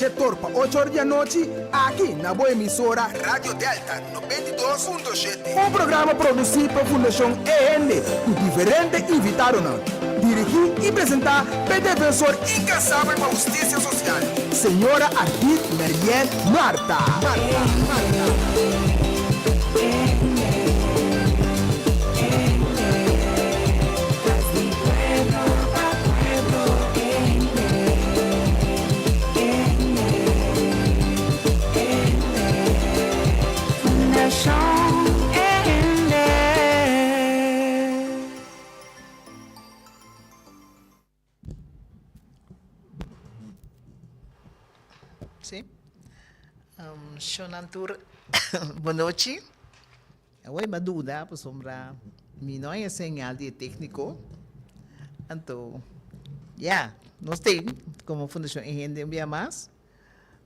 Shetor pa ocho or di anochi, aki na bo emisora Radio Delta 92.7. Un programa produsí pa Fundashon E Hende ku diferente invitadonan. Dirigí i presentá p'e defensor inkansabel pa hustisia sosial, señora Ardith Marienne Martha. Sí. Shonnan tur bonochi. Awor mi a duda pasobra mi no haña señal di e técnico. Anto, ya, nos tin como Fundacion E Hende un bia mas.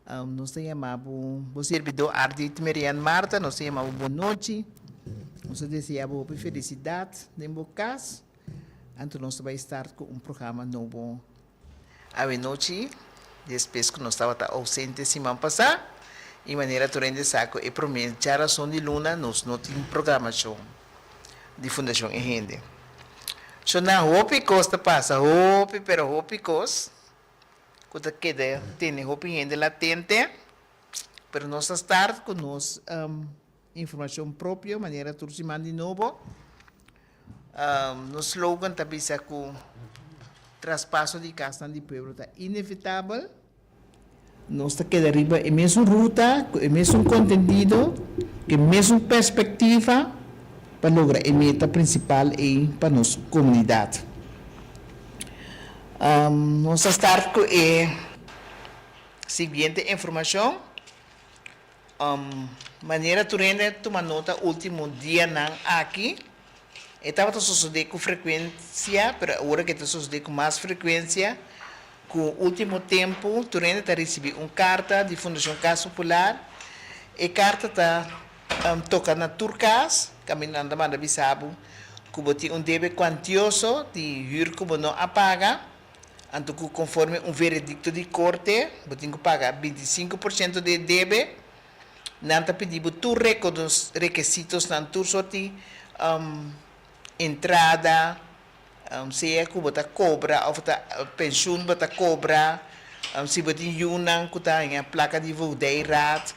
Nos ta yama bo, bo sirbidó Ardit Merian Martha, nos ta yama bo bonochi. Nos ta desea bo hopi felisidat den bo kas. Anto nos ta bai start ku un programa nobo Awenochi, despues ku nos tabata ousente siman pasá, i manera tur hende sa ku e promé djarason di luna nos no tin programashon di Fundashon E Hende. So na hopi kos ta pasa, hopi pero hopi kos ku ta keda tene hopi hende latente, pero nos ta start ku nos informashon propio manera tur siman di nobo. Nos slogan ta bisa ku traspaso di kasnan di pueblo ta inevitabel. Nos ta keda riba e mesun ruta, ku e mesun kontendido, ku e mesun perspektiva pa logra e meta prinsipal ei pa nos komunidat. Nos ta start ku e siguiente informashon. Manera tur hende a tuma nota ultimo dianan aki, e tabata sosodé ku frekuensia, pero awor ke ta sosodé ku mas frekuensia, ku ultimo tempu tur hende ta risibí un karta di Fundashon Kas Popular. E karta ta toka na tur kas, kaminda nan ta manda bisa bo ku bo tin un debe kuantioso di hür ku bo no a paga. Anto ku konforme un veredikto di korte bo tin ku paga 25% di e debe, nan ta pidi bo tur rekesitosnan, tur sort di entrada, sea ku bo ta kobra òf ta penshun bo ta kobra, si bo tin yunan ku ta haña plaka di voogdijraad,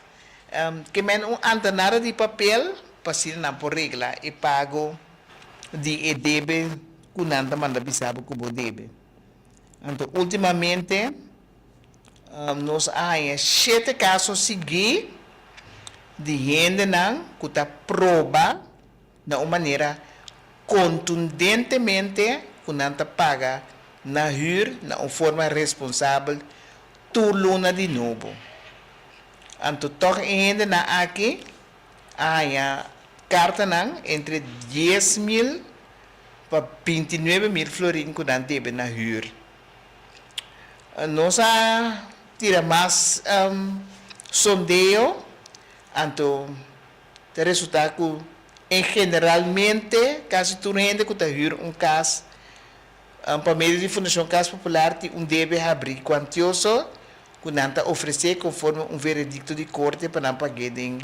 ke men un antanada di papel pa asina nan por regla e pago di e debe. Ku nan ta manda bisa bo ku bo debe. Anto ultimamente nos a haña shete kaso sigui di hendenan ku ta proba na un manera kontundentemente ku nan ta paga nan hür na un forma responsabel tur luna di nobo. Anto tòg e hendenan aki a haña kartanan entre 10,000 pa 29,000 florin ku nan debe na hür. Nos a tira mas sondeo, anto ta resultá ku en generalmente kasi tur hende ku ta hür un kas pa medio di Fundashon Kas Popular tin un debe habrí kuantioso ku nan ta ofresé konforme un veredikto di korte pa nan pag'é den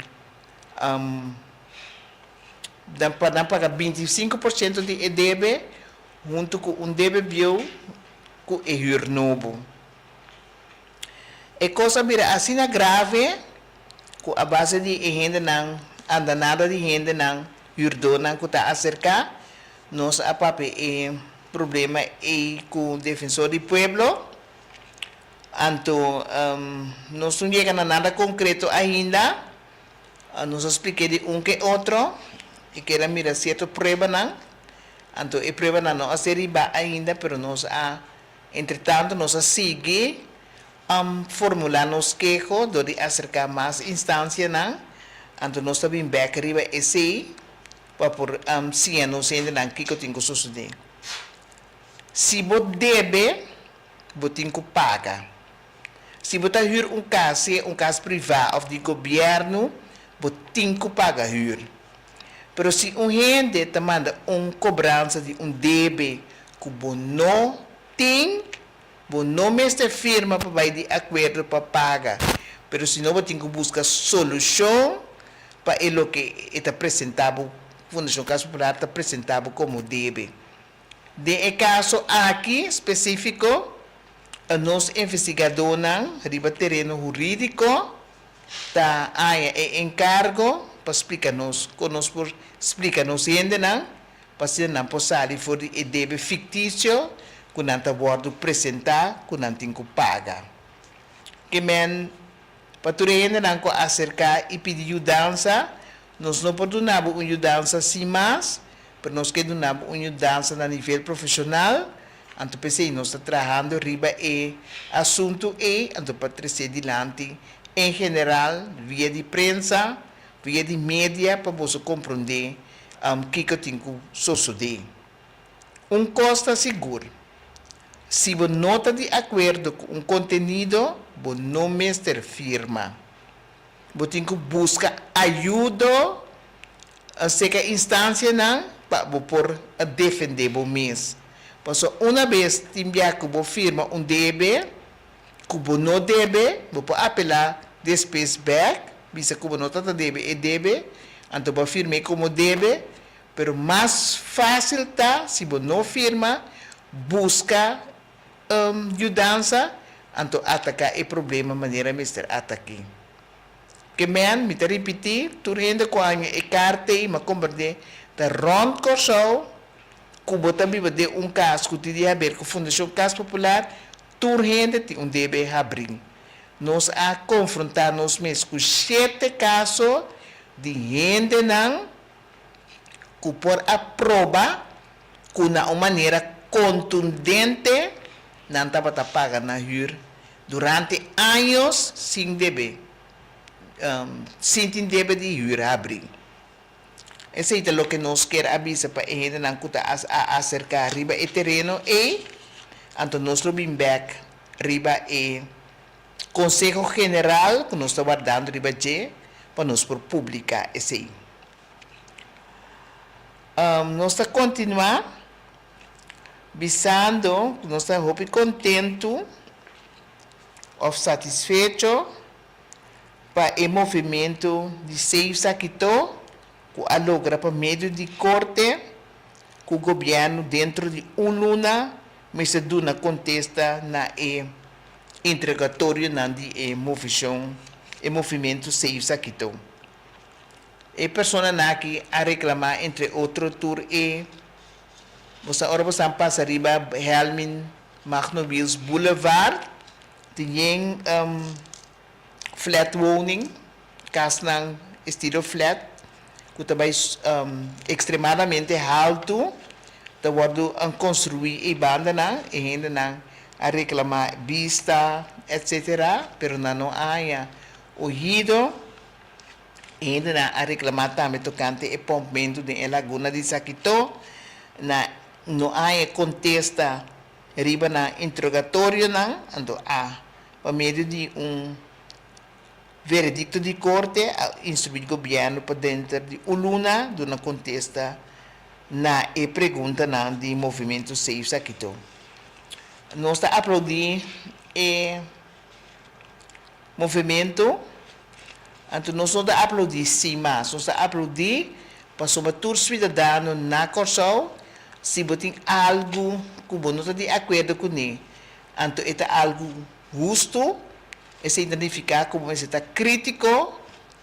Dan pa nan paga 25% di e debe huntu ku un debe bieu ku e hür nobo. E kos a bira asina grave ku a base di e hendenan, andanada di hendenan, hürdónan ku ta aserká, nos a papia e problema ei ku Defensor di Pueblo. Anto nos no yega na nada konkreto ainda. Nos a splik'é di un ke otro i ker a mira sierto pruebanan. Anto e pruebanan no a ser ribá ainda, pero nos a, entretanto nos a sigui formulá nos keho dor di aserká mas instansianan. Anto nos ta bin bèk riba esei pa por siña nos hendenan kiko tin ku sosodé. Si bo debe, bo tin ku paga. Si bo ta hür un kas, sea un kas privá òf di gobièrnu, bo tin ku paga hür. Pero si un hende ta manda un kobransa di un debe ku bo no tin, Bo no mester firma pa bai di akuerdo pa paga, pero si no bo tin ku buska solushon pa e loke e ta presentá bo, Fundashon Kas Popular ta presentá bo komo debe. Den e kaso aki spesífiko, nos investigadónan riba tereno hurídiko ta haña e enkargo pa splika nos kon nos por splika nos hendenan pa asina nan por sali for di e debe fiktisio ku nan ta wòrdu presentá ku nan tin ku paga. Ke men pa tur e hendenan ku a aserká i pidi yudansa, nos no por duna bo un yudansa sin mas, pero nos ke duna bo un yudansa na nivel profeshonal, anto p'esei nos ta trahando riba e asuntu ei, anto pa tres'é dilanti en general via di prensa, via di media pa boso komprondé kiko tin ku sosodé. Un kos ta sigur, si bo no ta di akuerdo ku un kontenido, bo no mester firma. Bo tin ku buska ayudo seka instansianan pa bo por defendé bo mes. Pasobra una bes tin bia ku bo firma un debe ku bo no debe, bo por apelá despues bèk, bisa ku bo no ta ta debe e debe, anto bo a firm'é komo debe, pero mas fásil ta si bo no firma, buska yudansa, anto ataká e problema manera mester atak'é. Ke men, mi ta ripití, tur hende ku haña e karta ei, mi a komprendé, ta rònt Kòrsou ku bo ta biba den un kas ku tin di haber ku Fundashon Kas Popular, tur hende tin un debe habrí. Nos a konfrontá nos mes ku shete kaso di hendenan ku por a proba ku na un manera kontundente nan tabata paga nan hür durante años sin debe, sin tin debe di hür habrí. Esei ta loke nos kier a bisa pa e hendenan ku ta a aserká riba e tereno ei, anto nos lo bin bèk riba e Konseho General ku nos ta wardando riba dje pa nos por publiká esei. Nos ta kontinuá bisando ku nos ta hopi kontentu òf satisfecho pa e movementu di Save Sakito ku a logra pa medio di korte ku gobièrnu dentro di un luna mester duna kontesta na e interrogatorionan di e movishon e movimentu Save Sakito. E personanan aki a reclama entre otro tur e Bo sa ora bo san pasa riba Helmin Magno Wiels Boulevard tin yen flat woning, casnan estilo flat cu ta bay extremadamente halto ta wordo construi ey bandanan, e hendenan a reclama bista etc. Pero nan no a haya oido. E hendenan a reklamá tambe tokante e pòmpmentu den e laguna di Sakitó. Na no a haña kontesta riba nan interogatorionan, anto a pa medio di un veredikto di korte a instruí gobièrnu pa denter di un luna duna kontesta na e preguntanan di Movimentu Save Sakitó. Nos ta aplaudí e Movementu, anto nos no ta aplaudí sin mas, nos ta aplaudí pasobra tur suidadano na Kòrsou, si bo tin algu ku bo no ta di akuerdo kuné, anto e ta algu hustu, esei ta nifiká ku bo mester ta krítiko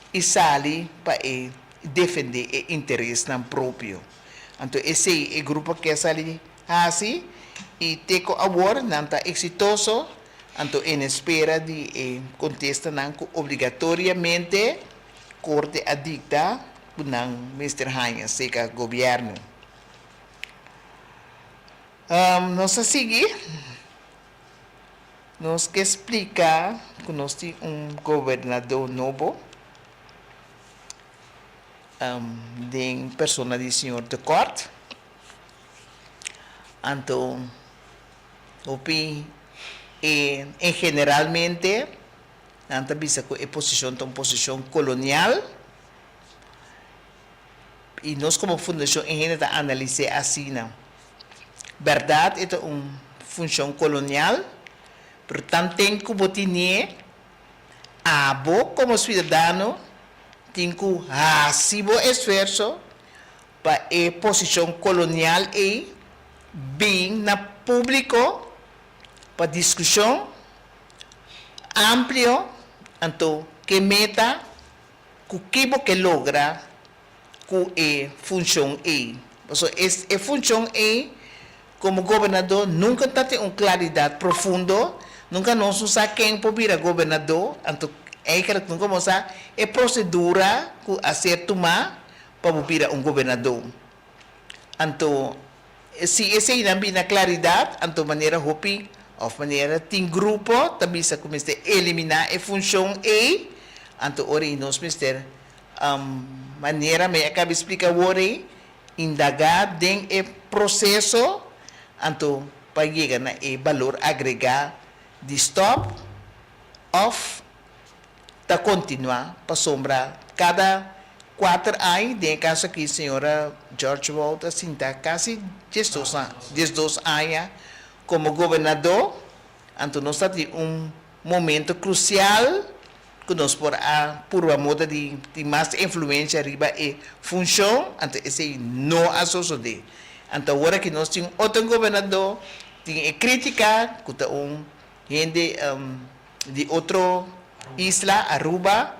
i sali pa e defendé e interesnan propio. Anto esei e grupo ke sali hasi i te ku awor nan ta eksitoso. Anto en espera di e kontestanan ku obligatoriamente korte a dikta ku nan mester haña seka gobièrnu. Nos a sigui, nos ke splika ku nos tin un gobernadó nobo den persona di señor De Kort. Anto. Hopi e en generalmente nan ta bisa ku e posishon ta un posishon kolonial i nos komo fundashon e hende ta analis'é asina. Bèrdat e ta un funshon kolonial. Pero tanten ku bo tinié, abo komo suidadano tin ku hasi bo esfuerso pa e posishon kolonial ei bin na públiko pa diskushon amplio, anto ke meta ku ki bo ke logra ku e funshon ei. Pasobra es e funshon ei komo gobernadó nunka ta tin un klaridat profundo, nunka nos no sa ken por bira gobernadó, anto eigenlijk nunka bo sa e prosedura ku a ser tumá pa bo bira un gobernadó. Anto si eseinan bin na klaridat, anto manera hopi òf manera tin grupo ta bisa ku mester eliminá e funshon ei, anto ora ei nos mester Manera mi a caba splica awor ei, indaga den e proceso anto pa yega na e balor agrega di stop of ta continua pasobra cada cuater aña, den e caso aki señora George Wout a sinta casi diesdos aña como gobernador, anto nos ta tin un momento crucial ku nos por a purba moda di tin mas influencia riba e funcion, anto esey no a sosode. Anto awor aki nos tin otro gobernador, tin e critica ku ta un hende di otro isla, Aruba,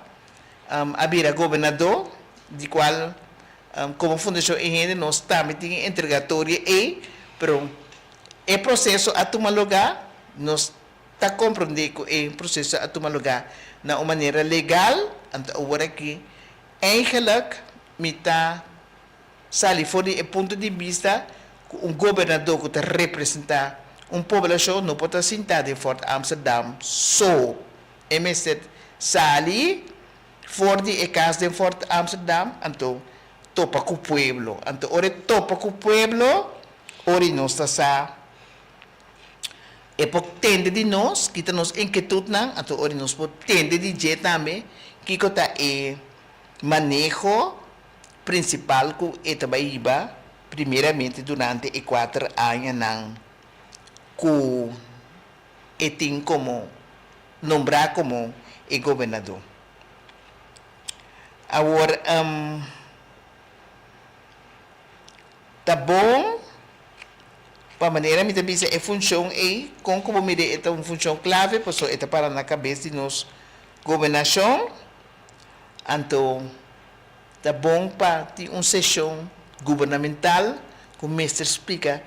a bira gobernador, di cual como Fundacion E Hende nos tambe tin e entregatorio ey, pero e proceso a tuma lugar, nos ta komprondé ku e proseso a tuma lugá na un manera legal, anto awor aki eigenlijk mi ta sali for di e punto di bista ku un gobernadó ku ta representá un poblashon no por ta sintá den Fort Amsterdam so. E mester sali for di e kas den Fort Amsterdam anto topa ku pueblo. Anto ora e topa ku pueblo, ora i nos ta sa. E por tende di nos, kita nos inkietudnan, anto ora nos por tende di dje tambe kiko ta e maneho prinsipal ku e ta bai hiba primeramente durante e kuater añanan ku e tin komo nombrá komo e gobernadó. Awor, Ta bon pa manera mi ta bisa e funshon ei, kon ku bo mira e ta un funshon klave pasobra e ta para na kabes di nos gobernashon, anto ta bon pa tin un seshon gubernamental ku mester splika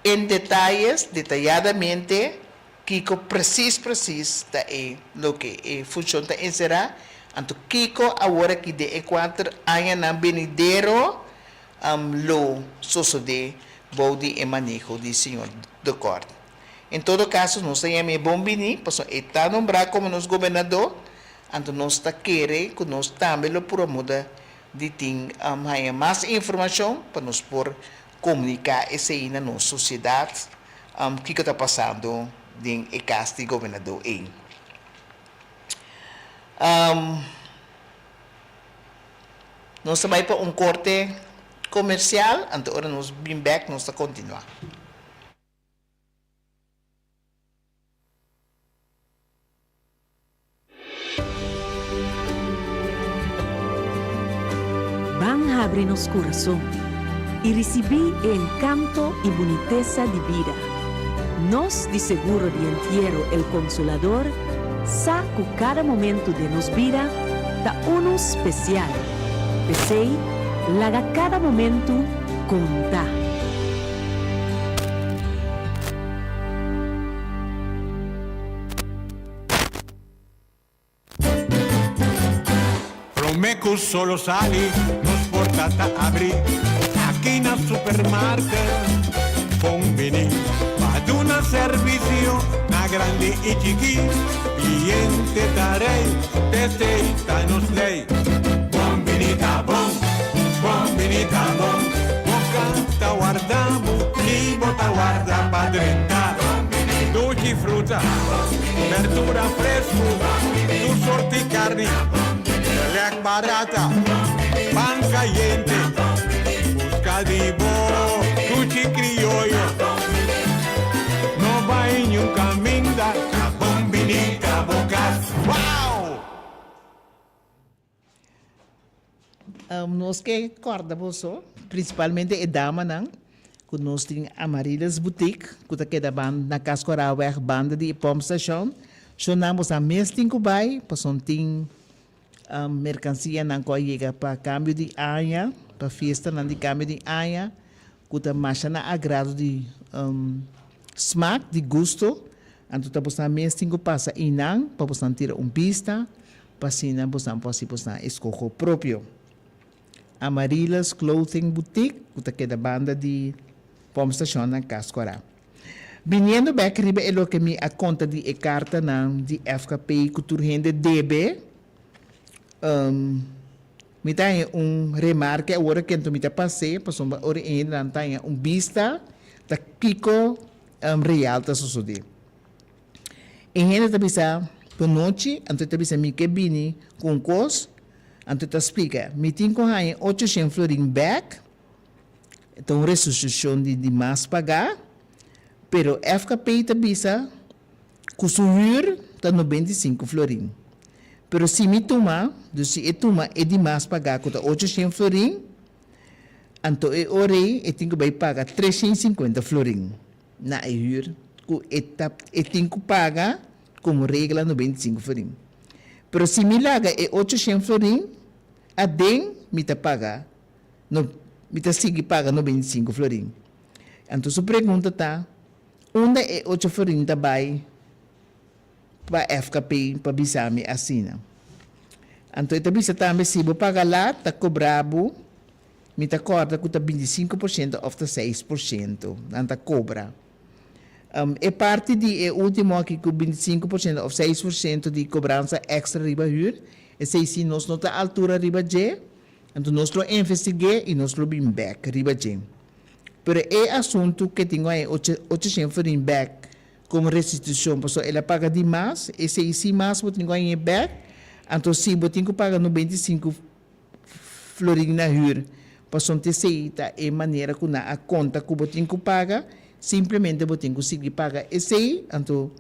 en detayes, detayadamente, kiko presis presis ta e loke e funshon ta enserá, anto kiko awor aki den e kuater añanan benidero lo sosodé bou di e maneho di señor De Kort. En todo kaso nos ta yam'é bon biní pasobra e ta nombrá komo nos gobernadó, anto nos ta kere ku nos tambe lo purba muda di tin haña mas informashon pa nos por komuniká esei na nos sosiedat kiko ta pasando den e kas di gobernadó ei. Nos ta bai pa un korte komersial, anto ora nos bin bèk nos ta kontinuá. Ban habri nos kurason i risibí e enkanto i bunitesa di bida. Nos di Seguro di Entiero El Consolador sa ku kada momentu den nos bida ta unu spesial. P'esei, laga kada momentu konta. Prome cu solo sali nos porta ta abri aki na supermarket Bon bini pa duna servicio na grandi y chiki Cliente ta rey desey ta nos ley Bon bini ta bon, bon bini ta bon Boca ta warda bo ni bo ta warda pa drenta Duchi fruta, berdura fresku, tur sorti karni, lek barata, pan kayente, buska di bo duchi krioyo. No bai niun kaminda. Nos ke kòrda boso, prinsipalmente e damanan, ku nos tin Amarilis Boutique ku ta keda na Kaskoraweg banda di e pompstation. Shonnan boso mes tin ku bai pasobra tin merkansianan ku a yega pa kambio di aña, pa fiestanan di kambio di aña ku ta masha na agrado di smak, di gusto. Anto ta boso mes tin ku pasa einan pa boso tira un bista. Pa asina bosnan por hasi bosnan eskoho propio. Amarilis Clothing Boutique ku ta keda banda di pompstation na Kaskora. Biniendo bek riba e loke mi a konta di e kartanan di FKP ku tur hende debe, mi ta haña un remarke awor kento mi ta pas'é pasobra ora e hendenan ta haña un bista ta kiko real ta sosodé. E hende ta bisa, Bonochi, anto e ta bisa, Mi ke bini ku un kos. Anto e ta splika, Mi tin ku haña ochoshen florin bèk, ta un restitushon di di mas pagá, pero FKP ta bisa ku su hür ta 95 florin. Pero si mi tuma, dus si e tuma e di mas pagá ku ta 800 florin, anto e ora ei e tin ku bai paga 350 florin. Na e hür ku e ta e tin ku paga komo regla 95 florin. Pero si mi laga e 800 florin aden mi ta paga no mi ta sigui paga 95 florin. Anto su pregunta ta unda e ocho florin ta bai pa FKP pa bisa mi asina. Anto e ta bisa tambe si bo paga lat ta kobra bo. Mi ta kòrda ku ta 25% òf ta 6% nan ta kobra. E parti di e último aki ku 25% òf 6% di kobransa èkstra riba hür, esei si nos no ta altura riba dje, anto nos lo investig'é i nos lo bin bèk riba dje. Pero e asuntu ke tin ku 800 florin bèk komo restitushon pasobra el a paga di mas, esei si mas bo tin ku hañ'é bèk, anto si bo tin ku paga 95 florin na hür, pasobra esei ta e manera ku nan a konta ku bo tin ku paga, simplemente bo tin ku sigui paga esei, anto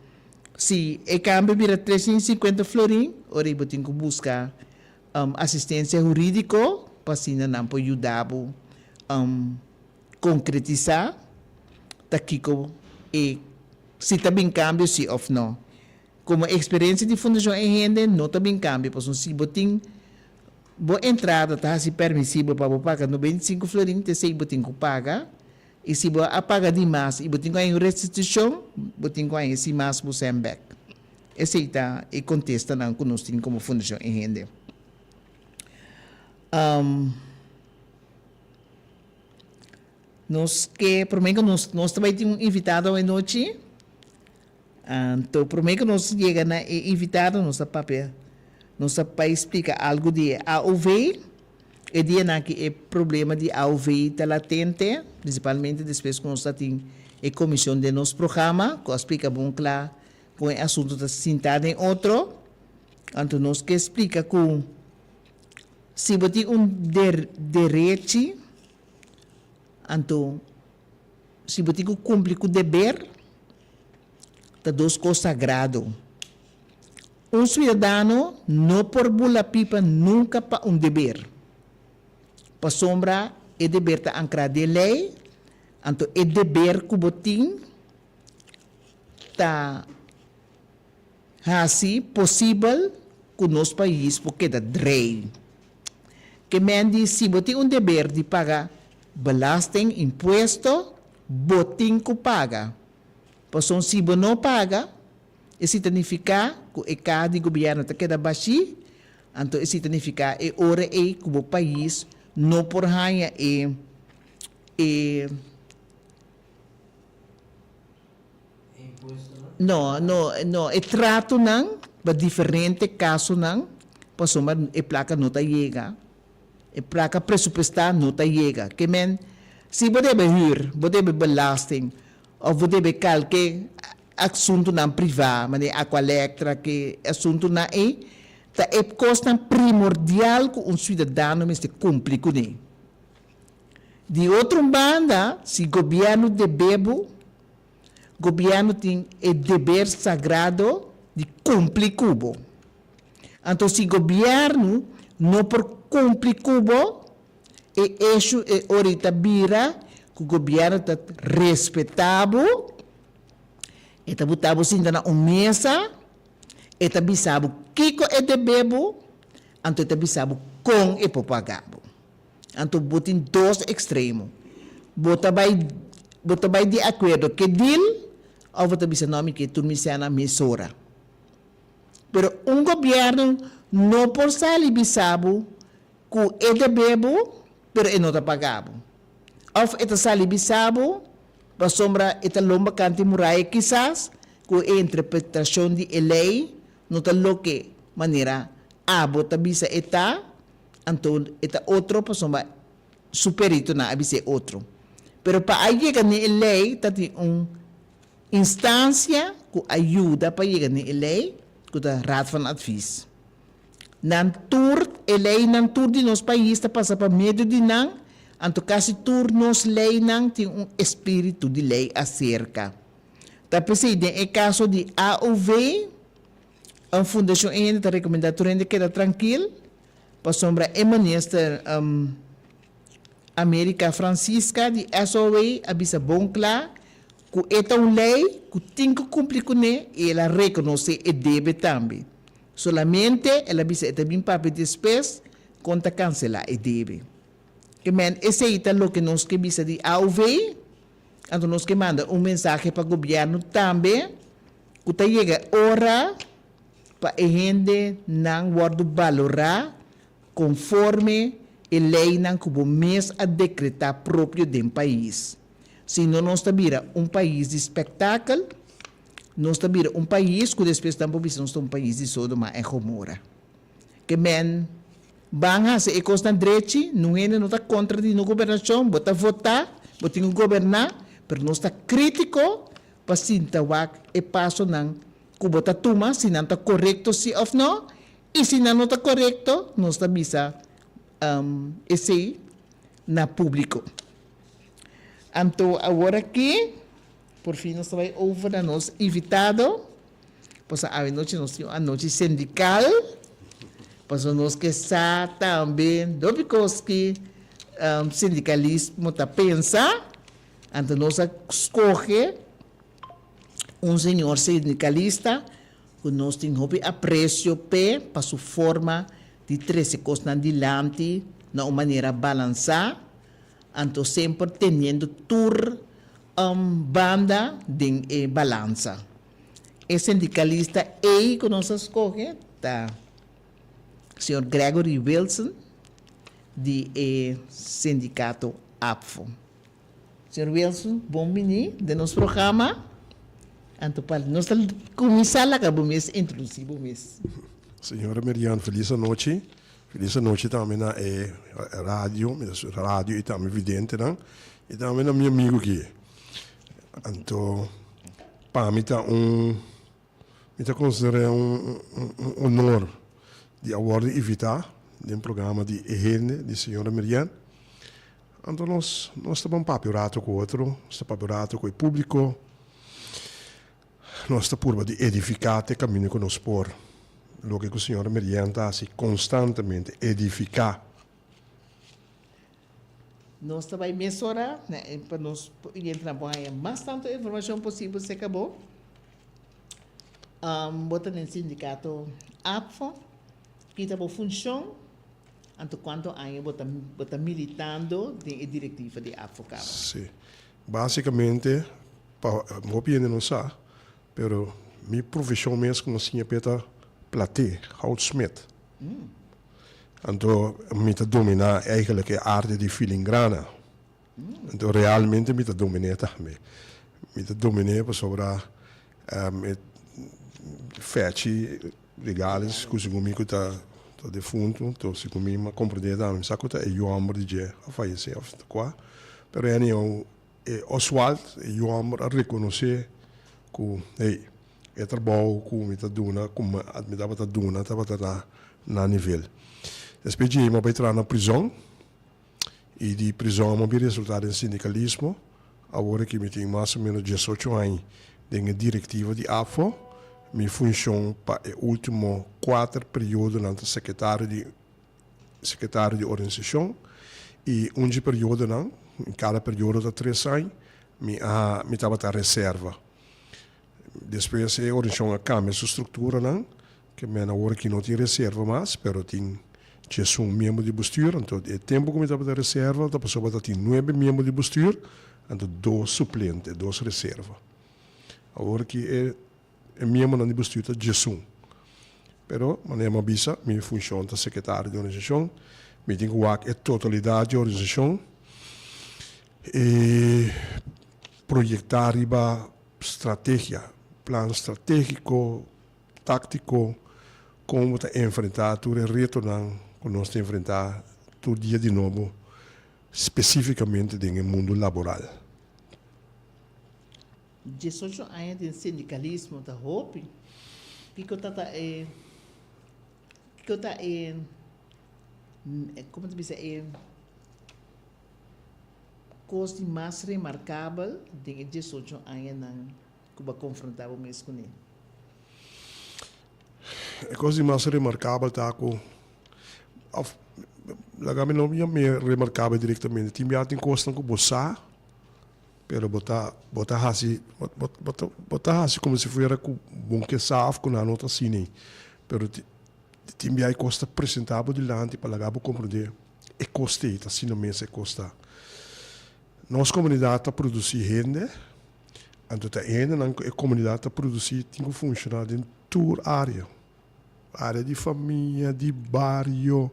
si e kambio bira 350 florin, ora ei bo tin ku buska asistensia hurídiko pa asina nan por yuda bo konkretisá ta kiko e si ta bin kambio si òf no. Komo eksperensia di Fundashon e hende no ta bin kambia pasobra si bo tin bo entrada ta hasi permisibel pa bo paga 95 florin te esei bo tin ku paga i si bo a paga di mas i bo tin ku haña un restitushon bo tin ku haña si mas bo sèn bèk. Esei ta e kontestanan ku nos tin komo Fundashon e hende. Nos ke promé ku nos nos ta bai tin un invitado awe nochi. Anto promé ku nos yega na e invitado nos ta papia, nos ta bai splika algu di e AOV. E dianan aki e problema di AOV ta latente, prinsipalmente despues ku nos ta tin e komishon den nos programa ku a splika bon kla kon e asuntu ta sintá den otro. Anto nos ke splika ku si bo tin un derechi anto si bo tin ku kumpli ku deber, Ta dos kos sagrado. Un suidadano no por bula pipa nunka pa un deber. Pasobra e deber ta ankrá den lei, anto e deber ku bo tin ta hasi posibel ku nos pais por keda drei. Ke men di si bo tin un deber di paga belasting, impuesto, bo tin ku paga. Pasobra si bo no paga, esei ta nifiká ku e kaha di gobièrnu ta keda bashí, anto esei ta nifiká e ora ei ku bo pais no por haña e e no no no e tratonan pa diferente kasonan pasobra e plaka no ta yega. E plaka presupuestá no ta yega. Ke men, si bo debe hür, bo debe belasting òf bo debe kalke asuntunan privá, manera Aqualectra, ke asuntunan ei ta e kosnan primordial ku un siudadano mester kumpli kuné. Di otro un banda, si gobièrnu debe bo, gobièrnu tin e deber sagrado di kumpli ku bo. Anto si gobièrnu no por. kumpli ku bo, e eshu e ora ta bira ku gobièrnu ta respetá bo, e ta buta bo sinta na un mesa, e ta bisa bo kiko e debe bo, anto e ta bisa bo kon e por paga bo. Anto bo tin dos ekstremo. Bo ta bai bo ta bai di akuerdo ke deal òf bo ta bisa no mi ke tur mi sèna mesora. Pero un gobièrnu no por sali bisa bo ku e debe bo pero e no ta paga bo. Òf e ta sali bisa bo pasobra e ta lomba kanti muraya kisas ku e interpretashon di e lei no ta loke manera abo ta bisa e ta. Anto e ta otro pasobra su peritonan a bis'é otro. Pero pa a yega n'e e lei ta tin un instancia cu a yuda pa yega n'e e lei cu ta Raad van Advies. Nan tur, e leinan tur di nos pais ta pasa pa medio di nan, anto casi tur nos leinan tin un espiritu di lei acerca. Ta p'esei den e caso di AOV, Un fundashon e hende ta rekomendá tur hende keda trankil pasobra e minister America Francisca di SOA a bisa bon kla ku e ta un lei ku tin ku kumpli kuné i el a rekonosé e debe tambe. Solamente el a bisa e ta bin papia despues kon ta kanselá e debe. Ke men esei ta loke nos ke bisa di AOV, anto nos ke manda un mensahe pa gobièrnu tambe. Ku ta yega e ora pa e hendenan wòrdu balorá konforme e leinan ku bo mes a dekretá propio den pais. Si no nos ta bira un pais di spektakel, nos ta bira un pais ku despues nan por bisa nos ta un pais di Sodoma en Gomora. Ke men ban hasi e kosnan drechi, nun hende no ta kontra di no gobernashon, bo ta votá, bo tin ku goberná, pero nos ta krítiko Pa sinta wak e pasonan ku bo ta tuma, si nan ta korekto si òf no, i si nan no ta korekto, nos ta bisa esei na públiko. Anto awor aki, por fin nos ta bai over na nos invitado, pasobra awe nochi nos tin un anochi sindikal, pasobra nos ke sa tambe hopi kos ki sindikalismo ta pensa. Anto nos a scoge un señor sindicalista cu nos tin hopi aprecio p'e pa su forma di trece cosnan dilanti na un manera balansa, anto semper teniendo tur banda den e balansa. E sindicalista ey cu nos a scoge ta señor Gregory Wilson di e sindicato APFO. Señor Wilson, bon bini den nos programa. Anto pa nos ta cuminsa laga bo mes introduci bo mes. Señora Merian, felis anochi. Felis anochi tambe na e radio, mi ta radio y tambe videntenan y tambe na mi amigo aki. Anto pa mi ta un Mi ta konsider'é un honor di a wòrdu invitá den programa di E Hende di señora Mirian. Anto nos nos ta ban papia un rato ku otro, nos ta papia un rato ku e públiko, nos ta purba di edifiká te kaminda ku nos por. Loke ku señora Mirian ta hasi konstantemente, edifiká. Nos ta bai mesora na e pa nos por entra bo haña mas tantu informashon posibel serka bo. Bo ta den sindikato APFO, ki ta bo funshon, anto kuantu aña bo ta bo ta militando den e direktiva di APFO kaba? Sí. Básikamente, pa hopi hende no sa, pero mi profeshon mes komo siña p'e ta platé, goudsmid. Anto mi ta dominá eigenlijk e arte di filingrana. Anto realmente mi ta dominé tambe. Mi ta dominé pasobra e fechi regales ku segun mi ku ta defuntu, anto segun mi a komprendé tambe mi sa ku ta e yu hòmber di dje a fayesé òf kua. Pero anyhow e Oswald e yu hòmber a rekonosé ku hey E trabou ku mi ta duna, ku mi tabata duna tabata na na nivel. Despues dje mi a bai traha na prizòn i di prizòn mi a bin resultá den sindikalismo. Awor aki mi tin mas o ménos diesocho aña den e direktiva di APFO. Mi funshon pa e último kuater periodonan ta sekretario di. sekretario di organisashon i un dje periodonan, kada periodo ta tres aña, mi a mi tabata reserva. Despues e organisashon a kambia su strukturanan, ke men awor aki no tin reserva mas, pero tin djesun miembro di bestuur. Anto e tempu ku mi tabata reserva ta pasobra ta tin nuebe miembro di bestuur, anto dos suplente, dos reserva. Awor aki e E miembronan di bestuur ta djesun. Pero, manera mi a bisa, mi funshon ta sekretario di organisashon. Mi tin ku wak e totalidat di organisashon i proyektá riba strategia, plan stratégiko, táktiko, kon bo ta enfrentá tur e retonan ku nos ta enfrentá tur dia di nobo, spesífikamente den e mundu laboral. Diesocho aña den sindikalismo ta hopi. Kiko ta ta e kiko ta e komo ta bisa e kos di mas remarkabel den e diesocho añanan ku bo a konfrontá bo mes kuné? E kos di mas remarkabel ta ku òf laga mi no yam'é remarkabel direktamente tin bia tin kosnan ku bo sa. Pero bo ta bo ta hasi bo bo ta bo ta hasi komo si fuera ku bon ke sa òf ku nan no ta asina ei. Pero tin bia e kos ta presentá bo dilanti pa laga bo komprendé e kos ta ei, ta asina mes e kos ta. Nos komunidat ta produsí hende, anto ta e hendenan ku e komunidat ta produsí tin ku funshoná den tur área. Área di famia, di bario,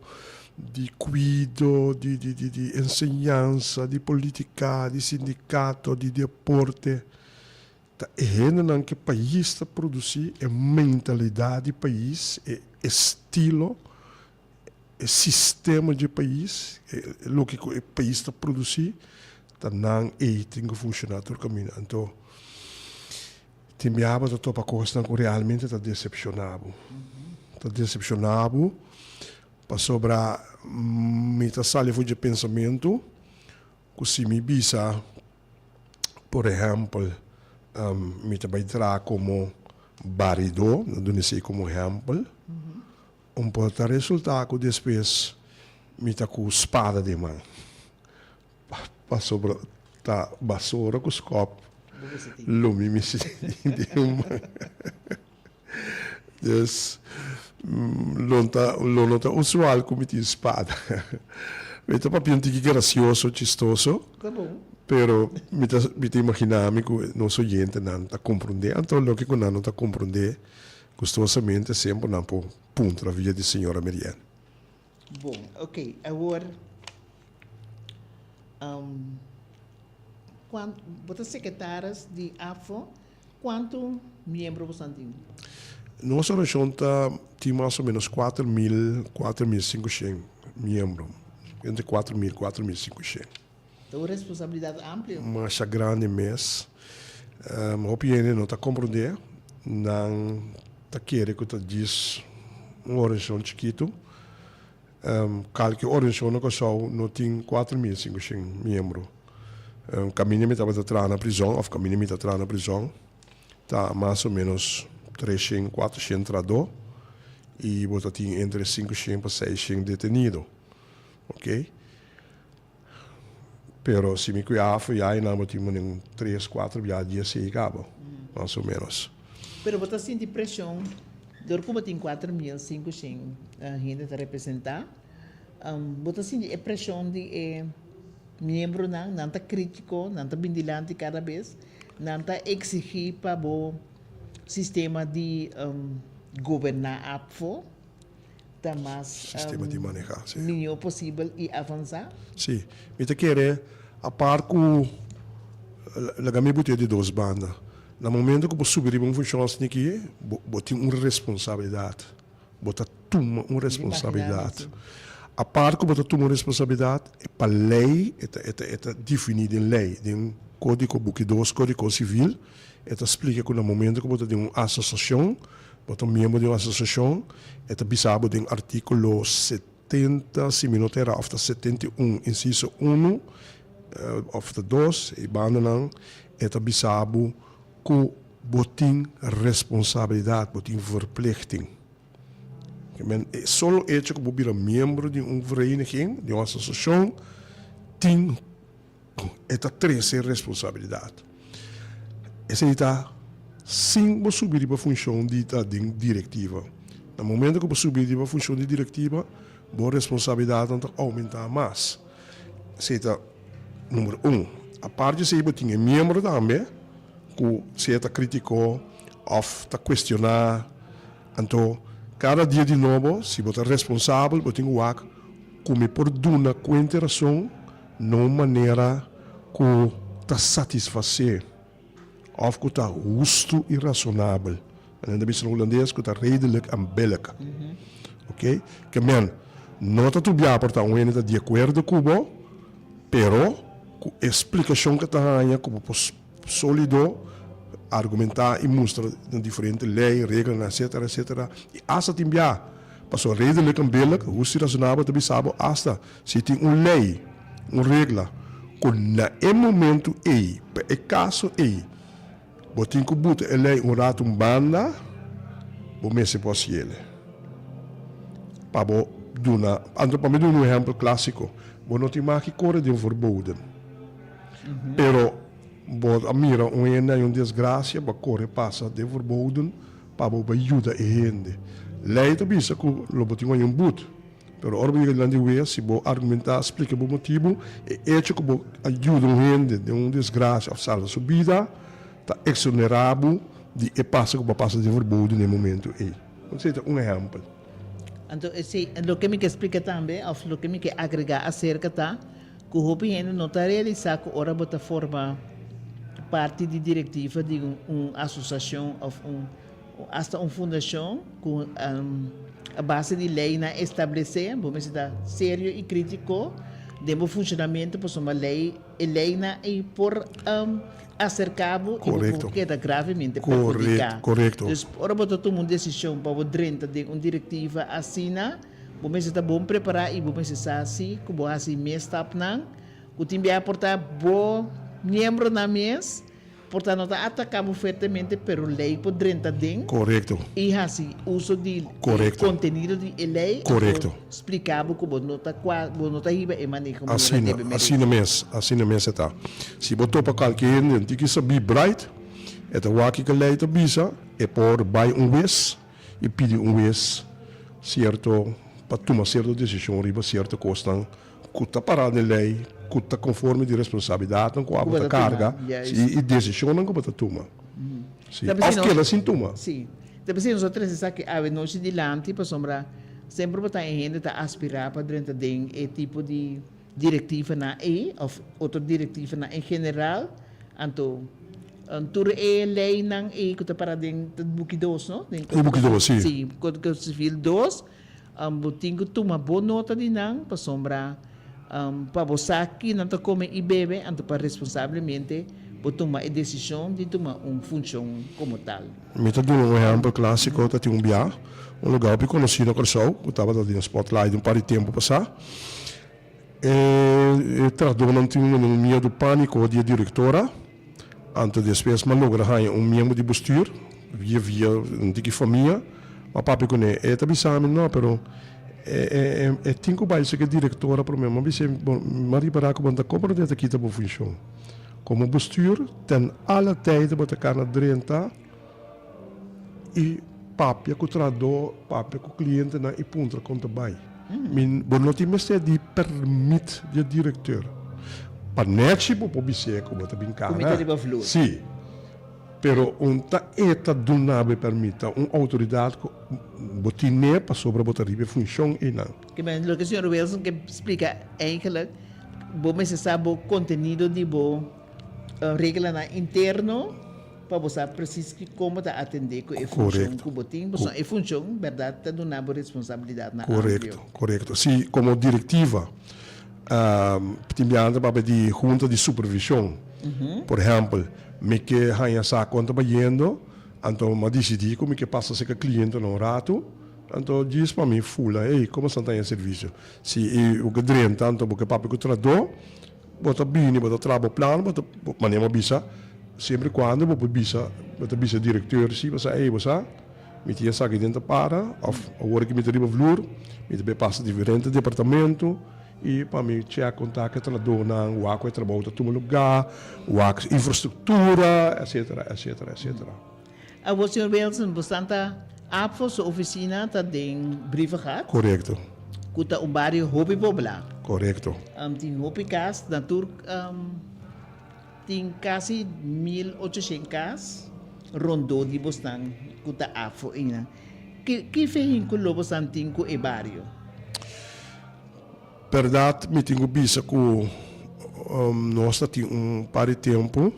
di kuido, di di di di enseñansa, di politika, di sindikato, di deporte. Ta e hendenan ku e pais ta produsí, e mentalidat di pais, e estilo, e sistema di e pais, e loke ku e pais ta produsí, ta nan ei tin ku funshoná tur kaminda. Anto. Tin biaha bo ta topa kosnan ku realmente ta desepshoná bo. Ta desepshoná bo pasobra mi ta sali for dje pensamentu ku si mi bisa, por ehèmpel, mi ta bai traha komo baridó, mi ta duna esei komo ehèmpel, un por ta resultá ku despues mi ta ku spada den man. Pasobra ta basora ku skòp lo mi mester tin den un man. Dus lo ta lo no ta usual ku mi tin spada. Mi ta papia un tiki grasioso, chistoso, pero mi ta mi ta imaginá mi ku nos oyentenan ta komprondé. Anto loke ku nan no ta komprondé gustosamente semper nan por puntra via di señora Merienne. Bon, ok, awor kuan bo ta sekretaris di APFO, kuantu miembro boso tin? Nos orashon ta tin mas o menos 4000, 4500 miembro, entre 4000, 4500. Ta un responsabilidat amplio. Masha grandi mes. Hopi hende no ta komprondé. Nan ta kere ku ta djis un organisashon chikitu. Kalke organisashon na Kòrsou no tin 4500 miembro. Kaminda mi tabata traha na prizòn òf kaminda mi ta traha na prizòn ta mas o ménos 300, 400 trahadó i bo ta tin entre 500 pa 600 detenido. Oke. Pero si mi cuya afo ya y nan bo tin mane un tres, cuatro bia dia sigui cabo, mas o menos. Pero bo ta sinti presion dor cu bo tin 4500 hende ta representa, bo ta sinti e presion di e miembronan, nan ta critico, nan ta bin dilanti cada bes, nan ta exigi pa bo sistema di goberna afo? ta mas Sistema di maneha, si. mihó posibel i avansá. Si. Mi ta kere apart ku laga mi butia di dos banda. Na momento ku bo subi riba un funshon asina aki, bo bo tin un responsabilidat. Bo ta tuma un responsabilidat. Apart ku bo ta tuma un responsabilidat, pa lei e ta e ta e ta definí den lei, den Kódigo Buki dos, Kódigo Sivil, e ta splika ku na momento ku bo ta den un asosiashon, Bo ta miembro di un asosiashon, e ta bisa bo den artíkulo 70, si mi no ta erá, òf ta 71, insiso unu, òf ta dos, e bandanan, e ta bisa bo ku bo tin responsabilidat, bo tin verplichting. Ke men e solo echo ku bo bira miembro di un vereniging, di un asosiashon, tin e ta trese responsabilidat. Esei ta sin bo subi riba funshon di ta den direktiva. Na momento ku bo subi riba funshon di direktiva, bo responsabilidatnan ta oumentá mas. Esei ta number un. Aparte di esei bo tin e miembro tambe ku sea ta kritiko òf ta kuestioná. Anto kada dia di nobo si bo ta responsabel bo tin ku wak ku mi por duna kuenta e rason na un manera ku ta satisfasé òf ku ta hustu i rasonabel. Nan ta bisa na hulandes ku ta redelijk en billijk. Oké? Ke men, no ta tur bia por ta un hende ta di akuerdo ku bo, pero ku e splikashon ku e ta haña ku bo por sólido argumentá i mustra na diferente lei, reglanan, etcétera, etcétera. I asta tin bia, pasobra redelijk en billijk, hustu i rasonabel ta bisa bo asta si tin un lei, un regla ku na e momentu ei, pa e kaso ei, Bo tin ku buta e lei un ratu un banda, bo mester por hasi ele. Pa bo duna, anto pa mi duna un ehèmpel klásiko, bo no tin maki kore den verboden, pero bo a mira un hende haña un desgrasia, bo a kore pasa den verboden pa bo bai yuda e hende. Lei ta bisa ku lo bo tin ku haña un but. Pero ora bo yega dilanti hues, si bo argumentá, splika bo motibu, e echo ku bo a yuda un hende den un desgrasia òf salba su bida, ta eksonerá bo di e pasa ku bo a pasa den verbodo na e momentu ei. Esei ta un ehèmpel. Anto esei, loke mi ke splika tambe òf loke mi ke agregá aserka ta ku hopi hende no ta realisá ku ora bo ta forma parti di direktiva di un asosiashon òf un Hasta un fundashon ku a base di leinan establesé, bo mester ta serio i krítiko den bo funshonamentu pasobra lei e leinan ei por aserká bo i bo por keda gravemente perhudiká. Dus ora bo ta tuma un desishon pa bo drenta den un direktiva asina, bo mester ta bon prepará i bo mester sa si ku bo hasi mes stapnan ku tin biaha por ta bo miembronan mes. Por ta no ta ataca bo fuertemente pero ley por drenta den Correcto. y haci uso di e Correcto. contenido di e ley anto Correcto. splica bo cu bo no ta cua bo no ta hiba e maneho manera Asina, debe merece. asina mes, asina mes e ta. Si bo topa cualke hende un tiki sabí bright, e ta wak kiko ley ta bisa, e por bay un wes y pidi un wes cierto pa tuma cierto decision riba cierto cosnan ku ta pará den lei, ku ta konforme di responsabilidatnan ku abo ta karga i desishonnan ku bo ta tuma. Sí. Òf keda sin tuma. Sí. Ta p'esei nos a trese esaki awe nochi dilanti pasobra semper bo ta e hende ta aspirá pa drenta den e tipo di direktivanan ei òf otro direktivanan en general. Anto tur e leinan ei ku ta pará den buki dos, no? Den buki dos, sí. Sí, Kódigo Sivil dos. Bo tin ku tuma bo nota di nan pasobra pa bo sa ki nan ta kome i bebe, anto pa responsablemente bo tuma e desishon di tuma un funshon komo tal. Mi ta duna un ehèmpel klásiko, ta tin un bia, un lugá hopi konosí na Kòrsou ku tabata den spòtlait un par di tempu pasá. E trahadónan tin un miedu pániko di e direktora, anto despues m'a logra haña un miembro di bestuur via via un tiki famia, m'a papia kuné. E ta bisa mi, no, pero e tin ku bai seki e direktora promé. M'a bis'é, bon, m'a ripará ku bo no ta komprondé ta kita bo funshon. Komo bestuur ten alle tijden bo ta kana drenta. I papia ku trahadó, papia ku klientenan i puntra kon ta bai. Mi, bo no tin mester di permit di e direkteur. Pa nèchi bo por bis'é ku bo ta bin Ku mi ta kana. riba vloer. Sí. Pero un ta e ta duna bo e permit, ta un outoridat ku bo tin'é pasobra bo ta riba e funshon einan. Ke men, loke señor Wilson ke splika eigenlijk, bo mester sa bo kontenido di bo reglanan interno. Pa bo sa presis ki kon bo ta atendé ku e funshon ku bo tin, pasobra e funshon bèrdat ta duna bo responsabilidatnan amplio. Korekto, korekto. Si komo direktiva tin biaha ta papia di hunta di supervishon. Por ehèmpel, mi ke haña sa kon ta bayendo, anto mi a disidí ku mi ke pasa serka klientenan un ratu, anto djis pa mi fula, ey, komo esnan ta haña servisio? Si bo ke drenta, anto bo ke papia ku trahadó. Bo ta bini, bo ta traha bo plan, bo ta, manera bo a bisa, siempre y cuando bo por bisa, bo ta bisa directeur si, bo sa, ey, bo sa, Mi tin esaki den ta para of awor ki mi ta riba vloer mi ta bay pasa diferente departamento y pa mi check con ta cu e trahadornan, wak cu e trabou ta tuma lugar, wak infrastructura, etcetera, etcetera, etcetera. Awor señor Wilson, bo santa APFO su oficina ta den Brievengat? Corecto. Cu ta un bario hopi pobla. Corecto. Tin hopi cas na tur. Tin kasi 1800 kas rondó di bosnan ku ta afo einan. Ki ki vehinkulo bosnan tin ku e bario? Bèrdat mi tin ku bisa ku nos ta tin un par di tempu,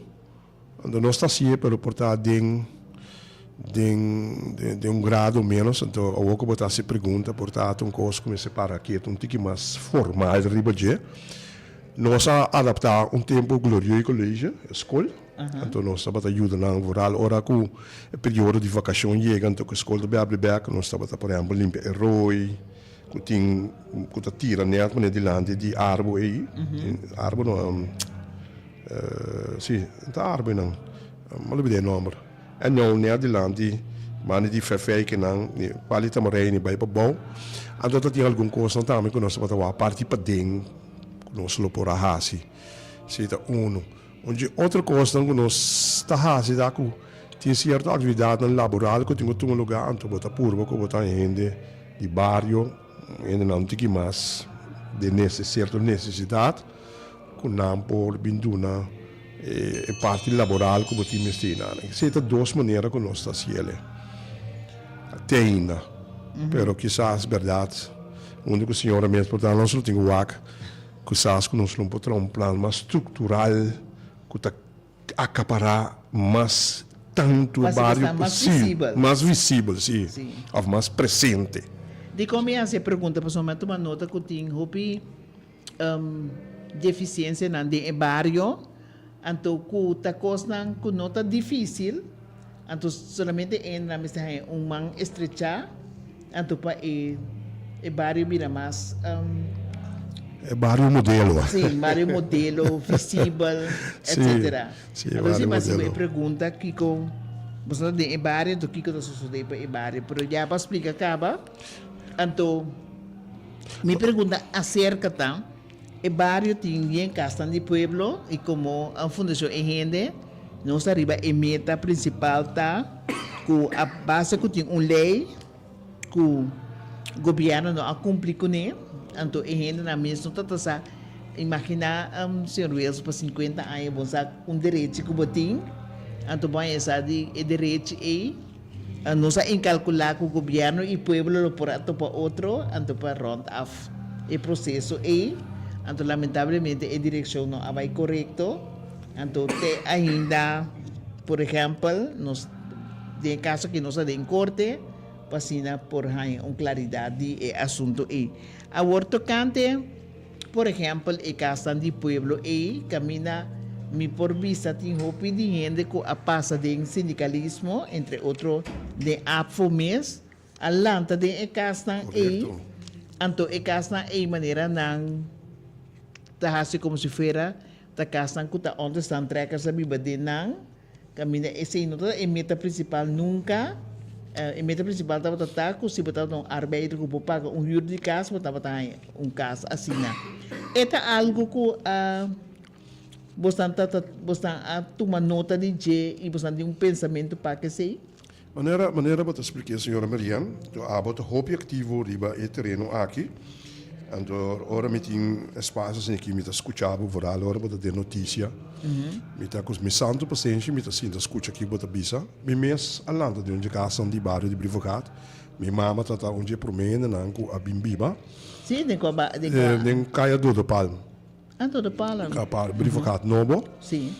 anto nos ta hasié pero por ta den den den un grado ménos, anto awor ku bo ta hasi pregunta por ta un kos ku mester para ketu un tiki mas formal riba dje. Nos a adaptá un tempu Glorieux College, e skol. Anto nos tabata yuda nan vooral ora ku e periodo di vakashon yega, anto ku e skol ta bai abri bèk, nos tabata por ehèmpel limpia e rooi ku tin ku ta tira nèt manera dilanti di arbo ei. Arbo no, si, ta arbo einan, mi a lubidá e nòmber. E nou nèt dilanti banda di fèfèikinan, di pali tamareini bai pa bou. Anto ta tin algun kosnan tambe ku nos tabata wak parti paden. Ku nos lo por a hasi. Esei ta unu. Un dje otro kosnan ku nos ta hasi ta ku tin sierto aktividatnan laboral ku tin ku tuma lugá, anto bo ta purba ku bo ta hende di bario, hendenan un tiki mas den sierto nesesidat ku nan por bin duna e parti laboral ku bo tin mester nan. Esei ta dos manera ku nos ta hasi el'e te ainda. Pero kisas bèrdat Hunto ku señora mes por ta nos lo tin ku wak kusas ku nos lo por traha un plan mas struktural ku ta akapará mas tantu e bario posibel, mas visibel si, òf mas presente. Dikon mi hasi e pregunta? Pasobra mi a tuma nota ku tin hopi defisiensianan den e bario, anto ku ta kosnan ku no ta difísil, anto solamente e nan mester haña un man estrechá, anto pa e e bario bira mas. E bario modelo. Sí, bario modelo, visibel, etcétera. Sí, sí, bario modelo. Anto si e pregunta kiko boso ta den e bario, anto kiko ta sosodé pa e bario, pero ya bo a splika kaba, anto. Mi pregunta acerca ta, e bario tin bien casnan di pueblo y como fundacion e hende nos ta riba e meta principal ta cu a base cu tin un ley cu gobierno no a cumpli cune anto e hendenan mes no ta ta sa imagina señor Wilson pa 50 aña bo sa un derechi cu bo tin anto bo a sa di e derechi ey. Nos a inkalkulá ku gobièrnu i pueblo lo por a topa otro anto pa rònt af e proseso ei, anto lamentablemente e direkshon no a bai korekto, anto te ainda por ehèmpel nos den e kaso aki nos a den korte pa asina por haña un klaridat di e asuntu ei. Awor tokante. Por ehèmpel, e kasnan di pueblo ei kaminda mi por bisa tin hopi di hende ku a pasa den sindikalismo, entre otro den APFO mes, a lanta den e kasnan ei, anto e kasnan ei manera nan ta hasi komo si fuera ta kasnan ku ta onderstandtrekkers a biba den nan. Caminda esey no ta e meta principal nunca. E meta principal tabata ta cu si bo tabata un arbeider cu por paga un huur di cas, bo tabata haña un cas asina. E ta algo cu a bosnan ta bosnan a tuma nota di dje y bosnan tin un pensamento pa esey? Manera manera bo ta spliké señora Merian, abo ta hopi aktivo riba e tereno aki. Anto ora mi tin espasio asina aki mi ta skucha bo vooral ora bo ta den notisia. Mi ta ku mi santu pasenshi mi ta sinta skucha kiko bo ta bisa. Mi mes a lanta den un dje kasnan di bario di Brievengat. Mi mama ta ta un dje promé hendenan ku a bin biba. Sí, den kua ba den kua? Den Kaya Dodopalm. Ah, Dodopalm. Brievengat Nobo. Sí.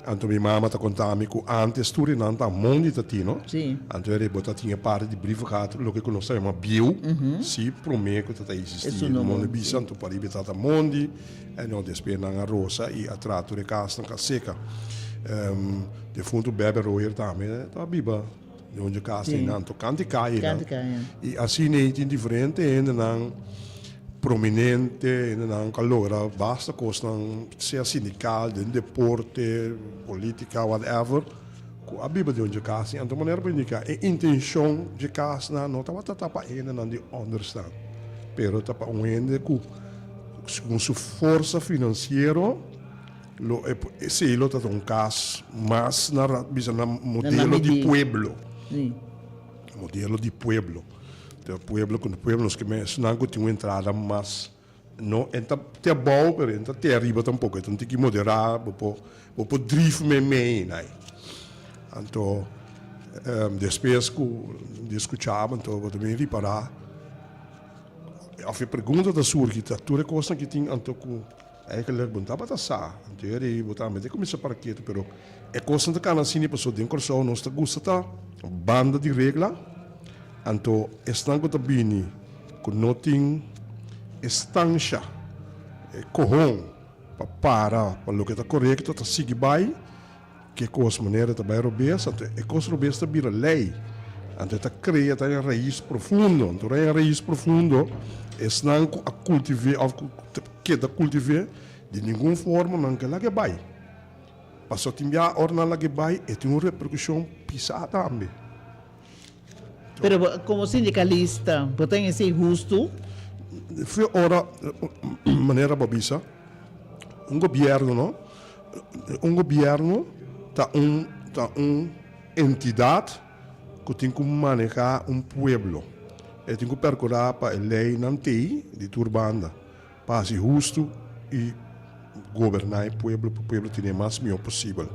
Anto mi mama ta konta mi ku antes tur e nan ta mondi ta tin, no? Sí. Anto e bo ta tin e parti di brievengat, loke ku nos ta yama bieu, sí, promé ku ta ta existí mondi bisa, anto pariba e ta ta mondi, en no despues nan a rosa i a traha tur e kasnan ka seka. Defuntu Bebe Royer tambe ta biba den un dje kas einan, anto kanti kaye nan. I asina ei tin diferente hendenan prominente, hendenan ku a logra basta kosnan, sea sindikal, den deporte, politika, whatever. ku a biba den dje kas. Anto manera por indiká e intenshon dje kasnan no tabata ta pa hendenan di ònderstan, pero ta pa un hende ku segun su forsa finansiero lo e esei lo ta un kas mas na bisa na modelo di pueblo. Modelo di pueblo. Te pueblo ku pueblo nos ke men esnan ku tin un entrada mas. No e ta te abou pero e no ta te ariba tampoco, e ta un tiki moderá, bo por bo por drif meimei nai. Anto despues ku di skuchá bo anto bo ta bin ripará òf e pregunta ta surgi ta tur e kosnan ki tin anto ku eigenlijk bo no tabata sa, anto e rei bo tambe ta kuminsá para ketu pero e kosnan ta kana asina pasobra den Kòrsou nos ta gusta ta banda di regla anto esnan ku ta bini. Ku no tin e stansha, e kohon pa para pa loke ta korekto, ta sigui bai ku e kos manera ta bai robes, anto e kos robes ta bira lei, anto e ta krea, ta haña rais profundo, anto ora e haña rais profundo, esnan ku a kultiv'é òf ku ta keda kultiv'é, di ningun forma nan ke laga e bai, pasobra tin bia ora nan laga e bai e tin un reperkushon pisá tambe. Pero bo como sindicalista bo ta esey hustu? Fue ora manera bo bisa un gobierno no un gobierno ta un ta un entidad cu tin cu maneha un pueblo e tin cu percura pa e leynan tey di tur banda. Pa hasi hustu i goberná e pueblo pa pueblo tene mas mihó posibel.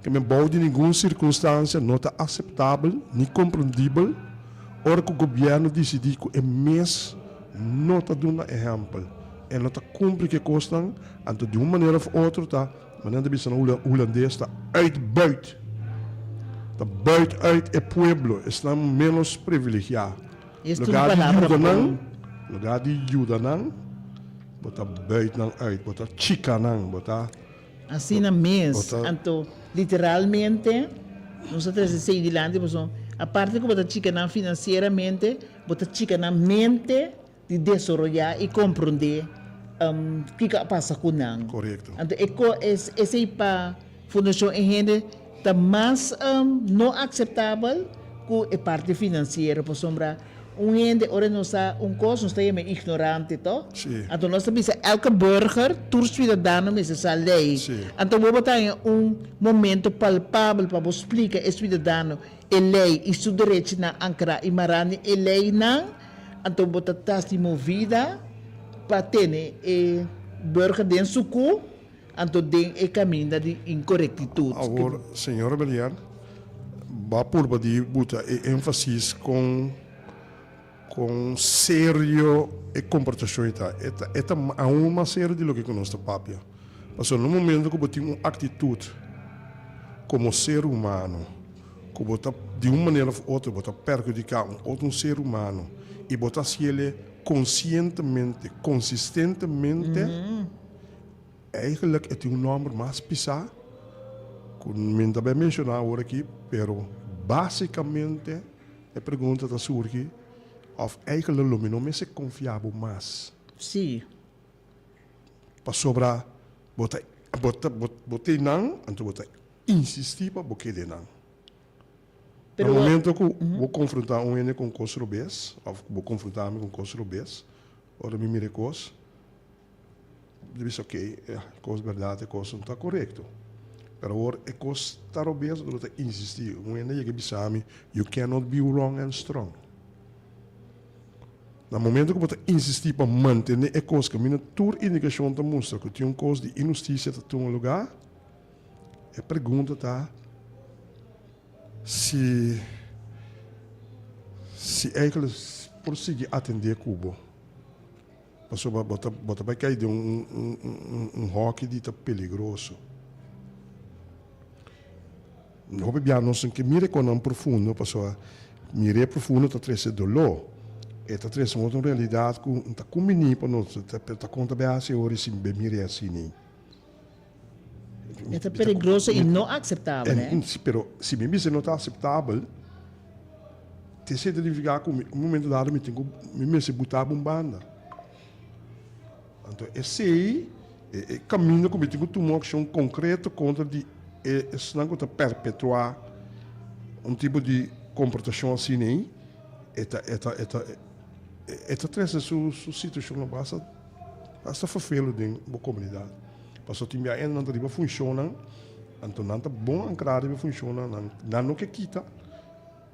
Ke men bou di ningun sirkunstansia no ta aseptabel ni komprendibel ora ku gobièrnu disidí ku e mes no ta duna ehèmpel, e no ta kumpli ku e kosnan, anto di un manera òf otro ta, manera nan ta bisa na hulandes, ta uitbuit, ta buit uit e pueblo, esnan ménos privilegiá. Lugar di yuda nan, lugar di yuda nan, bo ta buit nan uit, bo ta chika nan, bo ta. Asina mes, anto literalmente nos ta trese esei dilanti pasobra aparte ku bo ta chika nan finansieramente, bo ta chika nan mente di desoroyá i komprondé kiko a pasa ku nan. Korekto. Anto e ko esei pa Fundashon e hende ta mas no akseptabel ku e parti finansiero pasobra un hende ora nos sa un kos nos ta yama e ignorante to Sí. anto nos ta bisa elke burger tur suidadano mester sa lei Sí. anto bo bo ta haña un momento palpabel pa bo splika e suidadano e lei i su derechinan ankrá i mará ni e leinan anto bo ta tas di movida pa tene e burger den su ku. Anto den e caminda di incorectitud. Awor, señora Beliar, bo a purba di buta e énfasis con con serio e comportacion ei ta. E ta e ta aun mas serio di loke cu nos ta papia. Pasobra na un momento cu bo tin un actitud como ser humano cu bo ta di un manera of otro bo ta perhudica un otro un ser humano y bo ta haciele conscientemente, consistentemente, Eigenlijk e tin un nòmber mas pisá ku mi no ta bai menshoná awor aki, pero básikamente e pregunta ta surgi òf eigenlijk lo mi no mester konfia bo mas. Sí. Pasobra bo ta bo ta bo ta einan, anto bo ta insistí pa bo keda einan. Na momento ku bo konfrontá un hende ku un kos robes òf ku bo konfrontá mi ku un kos robes, ora mi mira e kos, Mi bisa ok, e kos bèrdat, e kos no ta korekto. Pero awor e kos ta robes, bo ta insistí. Un hende yega bisa mi, you cannot be wrong and strong. Na momento ku bo ta insistí pa mantené e kos kaminda tur indikashon ta mustra ku tin un kos di inhustisia ta tuma lugá, e pregunta ta si si eigenlijk por sigui atendé ku bo. Pasobra bo ta bo ta bai kai den un un un hòki di ta peligroso. Hopi bia nos no ke mira e konan profundo pasobra mir'é profundo ta trese doló. E ta trese un otro realidat ku no ta kumbiní pa nos, ta konta bai hasi ora si bo mir'é asina. E ta peligroso i no akseptabel, eh? Pero si mi bisa no ta akseptabel, te esei ta nifiká ku un momento dado mi tin ku mi mester buta bo un banda. Anto esei e kaminda ku mi tin ku tuma un akshon konkreto kontra di e esnan ku ta perpetuá. Un tipo di komportashon asina ei e ta e ta e ta e ta trese su su situashon basta basta ferfelu den bo komunidat. Pasobra tin bia nan ta riba funshonnan, anto nan ta bon ankrá riba e funshonnan, nan nan no ke kita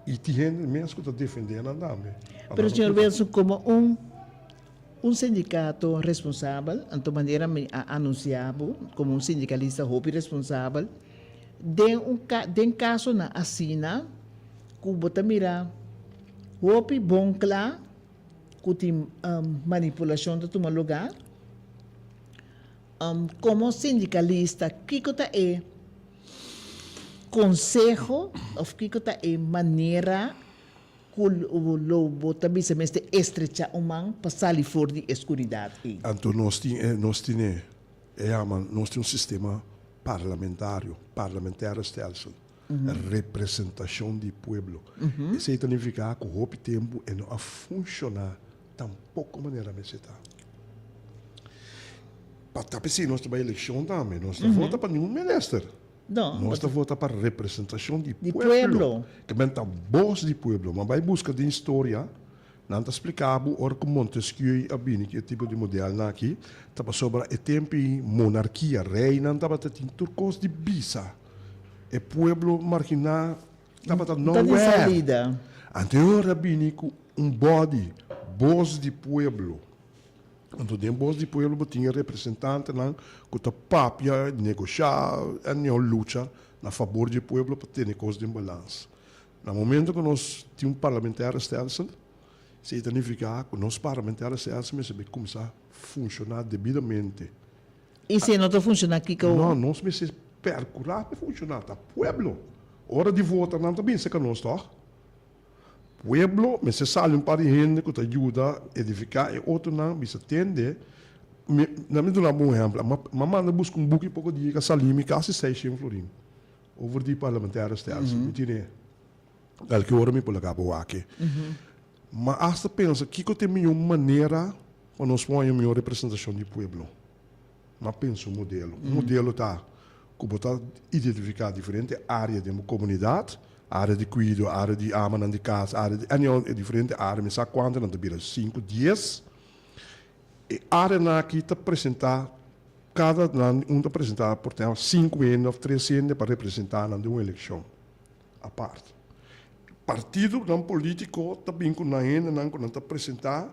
i tin hende mes ku ta defendé nan tambe. Pero señor Wilson, komo un Un sindikato responsabel, anto manera mi a anunsiá bo komo un sindikalista hopi responsabel, den un den kasonan asina ku bo ta mira hopi bon kla ku tin manipulashon ta tuma lugá, komo sindikalista kiko ta e konseho òf kiko ta e manera Ku lo bo ta bisa mester estrechá un man pa sali for di e skuridat ei. Anto nos tin e, nos tin e, e yama, nos tin un sistema parlamentario, parlementaire stelsel, representashon di pueblo. Esei ta nifiká ku hopi tempu e no a funshoná tampoko manera mester ta. Pa ta p'esei nos ta bai elekshon tambe, nos no vota pa ningun minister. No, Nos ta vota pa representacion di Di pueblo. pueblo. Ke men ta bos di pueblo. Ma bai buska den historia, nan ta splica bo ora cu Montesquieu a bini cu e tipo di modelnan aki, ta pasobra e tempo ei monarkia, reynan tabata tin tur cos di bisa. E pueblo margina tabata Ta di nowhere. salida. Anto e ora a bini cu un body, bos di pueblo. Anto den Bos di Pueblo bo tin e representantenan ku ta papia, negoshá en mihó lucha na fabor di e pueblo pa tene kos den balans. Na momento ku nos tin un parlamentaire stelsel, esei ta nifiká ku nos parlamentaire stelsel mester bai kuminsá funshoná debidamente. I si e no ta funshoná kiko? No, nos mester perkurá pa e funshoná. Ta pueblo. Ora di vota nan ta bin serka nos tòg? Pueblo mester sali un par di hende ku ta yuda edifiká e otronan bisa tende. Mi na mi duna bo un ehèmpel, mi a manda buska un buki poko dia ku a sali mi kasi seishent florin over di parlementaire stelsel. Mi tine elke ora mi por laga bo wak. Mi a asta pensa kiko ta e mihó manera pa nos por haña un mihó representashon di pueblo. Ma pensa un modelo. Un modelo ta ku bo ta identifiká diferente área den bo komunidat, área di kuido, área di amanan di kas, área di anyhow e diferente área, mi sa kuantu nan ta bira, sinku, dies. E áreanan aki ta presentá kada nan un ta presentá por tèm sinku hende òf tres hende pa representá nan den un elekshon apart. Partidonan polítiko ta bin ku nan hendenan ku nan ta presentá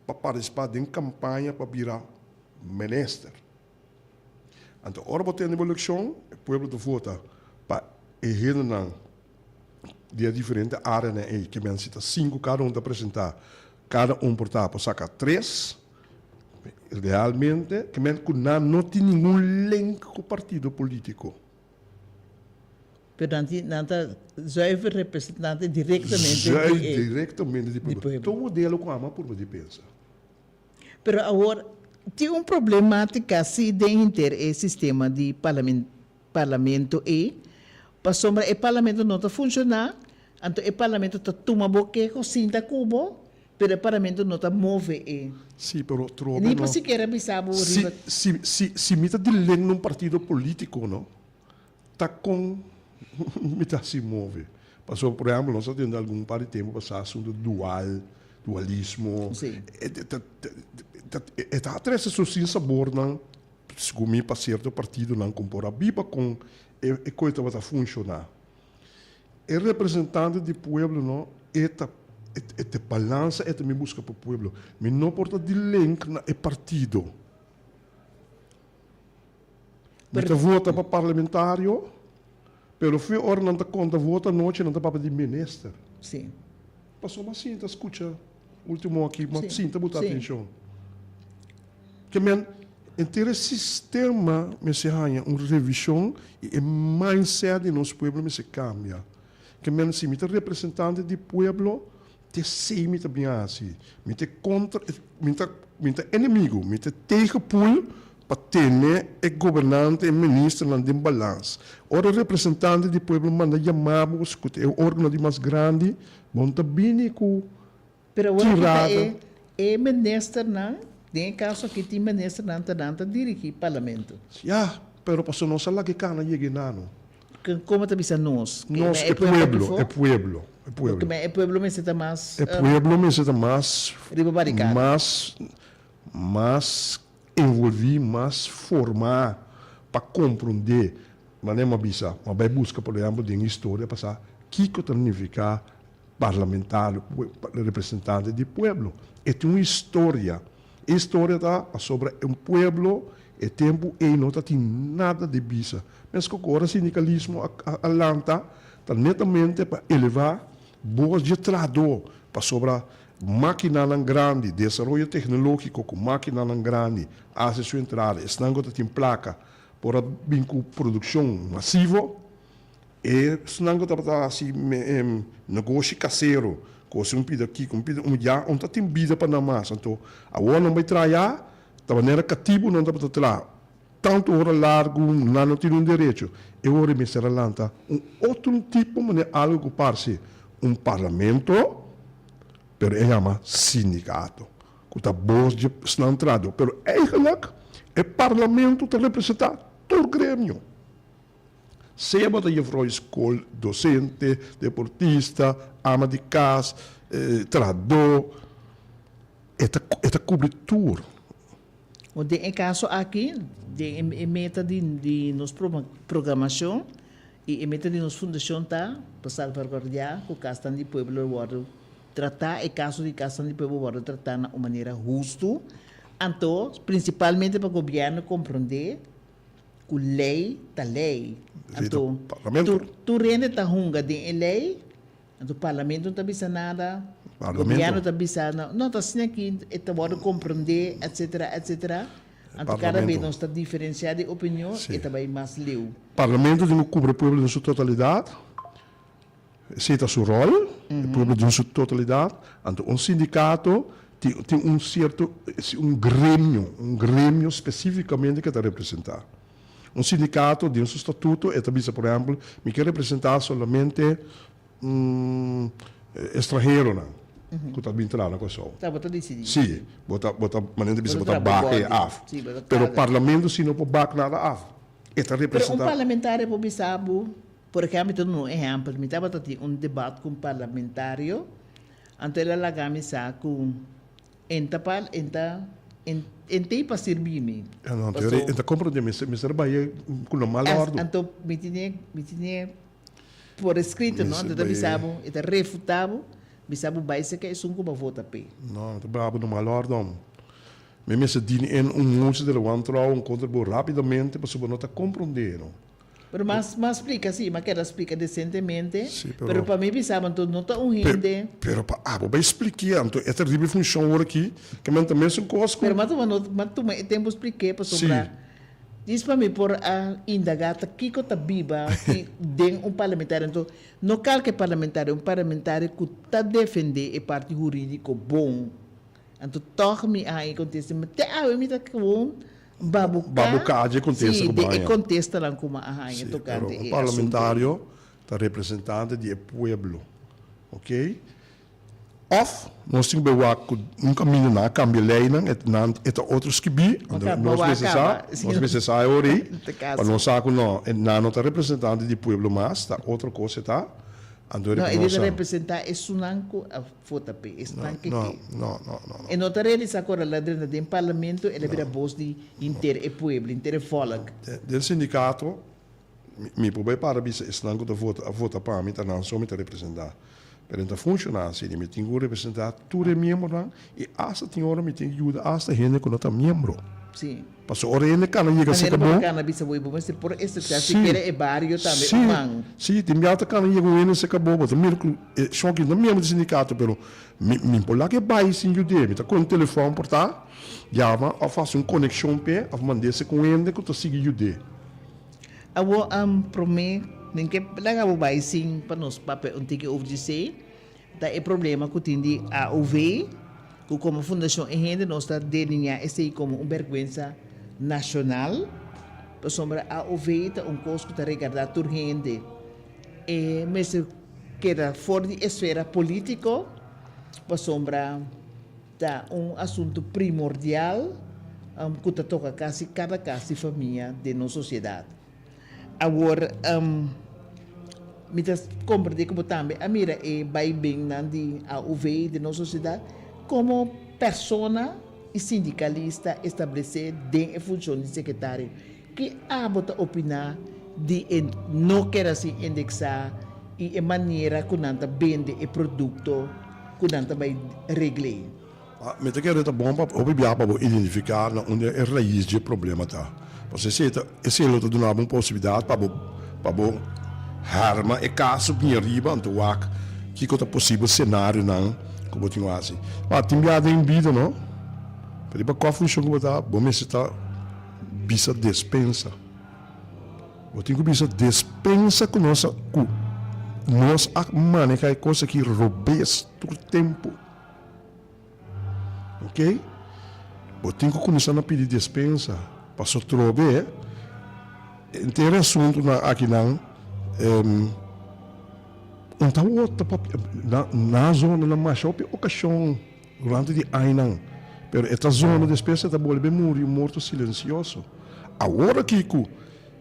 pa partisipá den kampaña pa bira minister. Anto ora bo tende bo elekshon, e pueblo ta vota pa e hendenan di e diferente areanan ei, ke men si ta sinku kada un ta presentá, kada un por ta por saka tres, realmente ke men ku nan no tin ningun link ku partido polítiko. Pero nan tin, nan ta zuiver representante direktamente di e. Direktamente di pueblo. Ta un modelo ku ama purba di pensa. Pero awor tin un problematica si den henter e sistema di parlamento ei, pasobra e parlamento no ta funciona, anto e parlamento ta tuma bo keho sinta cu bo, pero e parlamento no ta move e. Si, pero trobe Ni no. por sikiera bisa bo riba. Si, si, si mi ta di len na un partido politico no, Ta kon mi ta hasi move? Pasobra, por ehèmpel, nos a tende algun par di tempu pasá asuntu dual, dualismo. Sí. E ta, ta, e ta trese su sinsabornan, segun mi, pa sierto partidonan kon por a biba kon e e kos tabata funshoná. E representante di pueblo no, e ta e ta balansa e ta mi buska pa pueblo. Mi no por ta di link na e partido. Mi ta vota pa parlamentario, pero fi ora nan ta konta voto anochi nan ta papia di minister. Sí. Pasobra m'a sinta skucha ultimo aki, m'a Sí, sinta buta sí. atenshon. Ke men henter e sistema mester haña un revishon i e mindset di nos pueblo mester kambia. Ke men si mi ta representante di pueblo, T'esei mi ta bin hasi. Mi ta kontra, mi ta, mi ta enemigo, mi ta tegenpool pa tene e gobernante, e ministernan den balans. Ora representante di pueblo manda yama bo ku ta e organo di mas grandi, bo no ta bini ku Pero awor aki ta tirada. e e ministernan, den e kaso aki tin ministernan ta nan ta dirigi parlamento. Ya, pero pasobra nos a laga e kana yega e nano. Kon bo ta bisa nos? Nos, e pueblo, e pueblo, e pueblo. E pueblo mester ta mas. E pueblo mester ta mas. Riba barikada. Mas, mas envolví, mas formá pa komprondé. Manera mi a bisa, mi a bai buska por ehèmpel den historia pasá kiko ta nifiká parlamentario, representante di pueblo. E tin un historia. E historia ta pasobra un pueblo e tempu ei no ta tin nada di bisa. Meskos ku ora sindikalismo a lanta ta netamente pa elevá bos dje trahadó pasobra makinanan grandi, desaroyo teknológiko ku makinanan grandi hasi su entrada, esnan ku ta tin plaka por a bin ku produkshon masivo. E esnan ku tabata hasi negoshi kasero, kose un pida kiko, un pida un ya, un ta tin bida pa nan mas. Anto awor nan bai traha, ta manera katibu nan tabata traha. Tantu ora largu nan no tin un derecho. E ora e mester a lanta un otro tipo manera algu ku parse un parlamento, pero e yama sindikato, ku ta bos dje esnan trahadó. Pero eigenlik e parlamento ta representá tur gremio. Sea bo ta jefrou di skol, dosente, deportista, ama di kas, trahadó, e ta e ta kubri tur. Bo den e kaso aki, den e meta di di nos programashon i e meta di nos fundashon ta pa salvaguardiá ku kasnan di pueblo lo wòrdu tratá, e kaso di kasnan di pueblo wòrdu tratá na un manera hustu, anto prinsipalmente pa gobièrnu komprondé Ku lei ta lei. Anto tur tur hende ta hunga den e lei, anto parlamento no ta bisa nada, gobièrnu ta bisa no, no ta asina aki e ta wòrdu komprondé etsetera etsetera. Anto kada bes nos ta diferensiá di opinion e ta bai mas leu. Parlamento tin ku kubri e pueblo den su totalidat. Esei ta su ròl, e pueblo den su totalidat. Anto un sindikato tin tin un sierto un gremio, un gremio spesífikamente ke ta representá. Un sindikato den su statuto e ta bisa por ehèmpel mi ke representá solamente estranheronan ku ta bin traha na Kòrsou. Ta bo ta disidí. Sí, bo ta bo ta manera di bisa bo ta bak e af. Pero parlamento si no por bak nada af. E ta Pero un representá. parlamentario por bisa bo Por ehempel, mi ta duna un ehempel, mi tabata tin un debat ku un parlamentario, anto el a laga mi sa ku en ta pa, en ta, en, en t'ei pa sirbi mi. Ah, no, Paso. en ta komprondé, mi mester bai ku lo mal òrdu. Anto mi tine, mi tine por eskrito, no, anto e ta bisa bo, e ta refuta bo, bisa bo bai serka esun ku bo a vota p'e. No, mi ta brabo no mal òrdu, amo. Mi mester dini en un motie di wantrouwen un kontra bo rapidamente pasobra bo no ta komprondé, no. Pero mas mas splica si, ma keda splica decentemente, Sí, pero pero pa mi bisa bo anto no ta un hende. Pero pa abo bai spliké anto e ta riba e funcion ora aki, ke men ta mesun kos ku. Pero ma tuma no ma tuma e tempo spliké pasobra djis pa mi por a indaga ta kiko ta biba ki den un parlamentario anto no kalke parlamentario un parlamentario ku ta defende e parti huridico bon anto tog mi a haña e kontesta mi te awe mi ta gewoon Babuká, Babuká dje kontesta sí, ku de bo e haña. kontestanan ku mi a haña Sí, pero tokante un e asuntu ei. parlamentario ta representante di e pueblo, ok? Òf nos tin ku bai wak ku un kaminda nan a kambia leinan, e nan e ta otro skibí, Bo anto ka, bo nos wak mester sa, kaba, sí, nos mester sa e ora ei, te pa kaso. nos sa ku no, e nan no ta representante di pueblo mas, ta otro kos e ta, anto No, e e nos ta sa. representá esunnan ku a vota p'e, esnan ke No, ke. no, no, no, no. E no ta realisa ku ora el a drenta den parlamento el a bira bos di henter e pueblo, henter e volk. Den sindikato mi por bai para bisa esnan ku ta vota a vota pa mi ta nan so mi ta representá. Pero e no ta funshoná asina, mi tin ku representá tur e miembronan i asta tin ora mi tin ku yuda asta hende ku no ta miembro. Sí. Pasobra ora hende kana yega Manera serka bo bo. ta kana bisa bo i bo mester por estrechá sikiera e bario tambe Sí, un man. sí, tin bia ta kana yega un hende serka bo, bo ta mira ku e shòki no ta miembro di sindikato pero mi mi por laga e bai sin yud'é, mi ta kohe un telefòn por ta yama òf hasi un konekshon p'e òf mand'é serka un hende ku ta sigui yud'é. Awor promé mi ke laga bo bai sin pa nos papia un tiki over di esei, ta e problema ku tin di AOV, ku komo Fundashon E Hende nos ta delineá esei komo un bèrgwensa nashonal, pasobra AOV ta un kos ku ta regardá tur hende. E mester keda for di esfera polítiko, pasobra ta un asuntu primordial ku ta toka kasi kada kas di famia den nos sosiedat. Awor. Mi ta komprendé ku bo tambe a mira e baibennan di AOV den nos sosiedat komo persona i sindikalista establesé den e funshon di sekretario. Ki abo ta opiná di e no keda sin indeksá i e manera ku nan ta bende e produkto ku nan ta bai regl'é? Mi ta kere ta bon pa hopi biaha pa bo identifiká na unda e rais dje problema ta. Pasobra esei ta esei lo ta duna bo un posibilidat pa bo pa bo harma e kaso bin ariba anto wak kiko ta posibel senarionan ku bo tin ku hasi. Ma tin biaha den bida no, riba kua funshon ku bo ta bo mester ta bisa despensa. Bo tin ku bisa despensa ku nos a ku nos a maneha e kos aki robes tur tempu. Ok? Bo tin ku kuminsá na pidi despensa paso trobe henter e asuntunan akinan un ta wòrdu papia na zona na masha hopi okashon durante di añanan pero e ta zona despues e ta bolbe muri un morto silensioso. Awor aki ku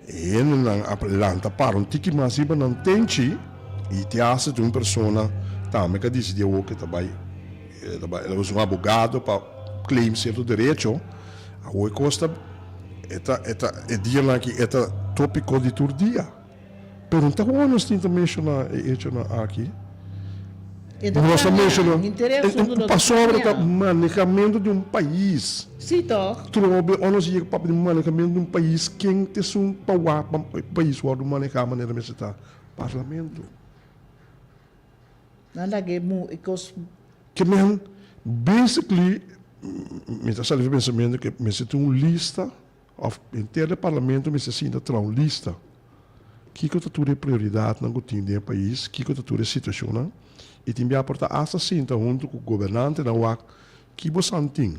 E hendenan a lanta para un tiki mas riba nan tenchi i te hasta tin un persona tambe ka disidí awor ke ta bai e ta bai el a un abogado pa claim sierto derecho. Awor e kos ta e ta e ta e dianan aki e ta topiko di tur dia. Pero no ta hopi nos tin ta menshoná e echonan aki. E ta Nos ta cambia, menshoná henter e asunto no ta pasobra ta cambia. manehamentu di un pais. Sí toch? Trobe ora nos yega papia di manehamentu di un pais ken ta esun pa wak pa e pais wòrdu manehá manera mester ta? Parlamento. Nan laga e mu e kos. Ke men basically mi ta sali di pensamentu ke mester tin un lista. Of henter e parlamento mester sinta traha un lista. Kiko ta tur e prioridadnan ku tin den e pais, kiko ta tur e situashonnan, i tin bia por ta asta sinta huntu ku gobernantenan wak ki bosan tin.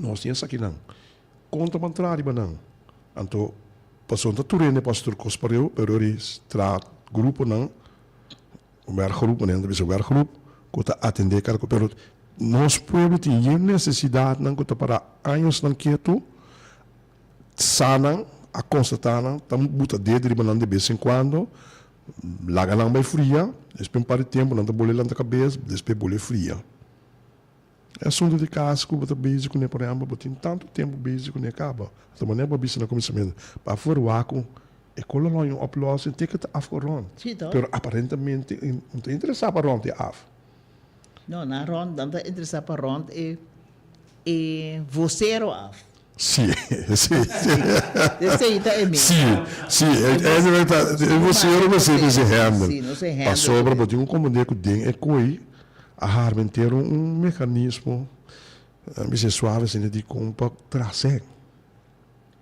Nos tin esakinan. Kon ta ban traha riba nan? Anto pasobra no ta tur hende por hasi tur kos pareu, pero ori traha gruponan, un werkgroep, manera nan ta bisa werkgroep, ku ta atendé kada kos. Pero nos pueblo tin yen nesesidatnan ku ta para añosnan ketu, sa nan, a konstatá nan, ta buta dedo riba nan de bes en kuando, laga nan bai fria, despues un par di tempu nan ta bolbe lanta kabes, despues bolbe fria. E asuntu di kas ku bo ta bezig kuné, por ehèmpel, bo tin tantu tempu bezig kuné kaba. Ta manera bo a bisa na kuminsamentu, pa ferwagt ku e kolo lo haña un oplossing te ke ta afgerond. Sí, toch? Pero aparentemente no ta interesá pa rònt e af. No, nan rònt, nan ta interesá pa rònt e e vosero af. Sí, sí, sí. Esei ta e Sí, sí, e ta e vosero mester mester handle. Sí, nos e handle. Pasobra bo tin ku komprendé ku den e koi a harma entero un mecanismo, a bisa suave asina di kon pa tras'é.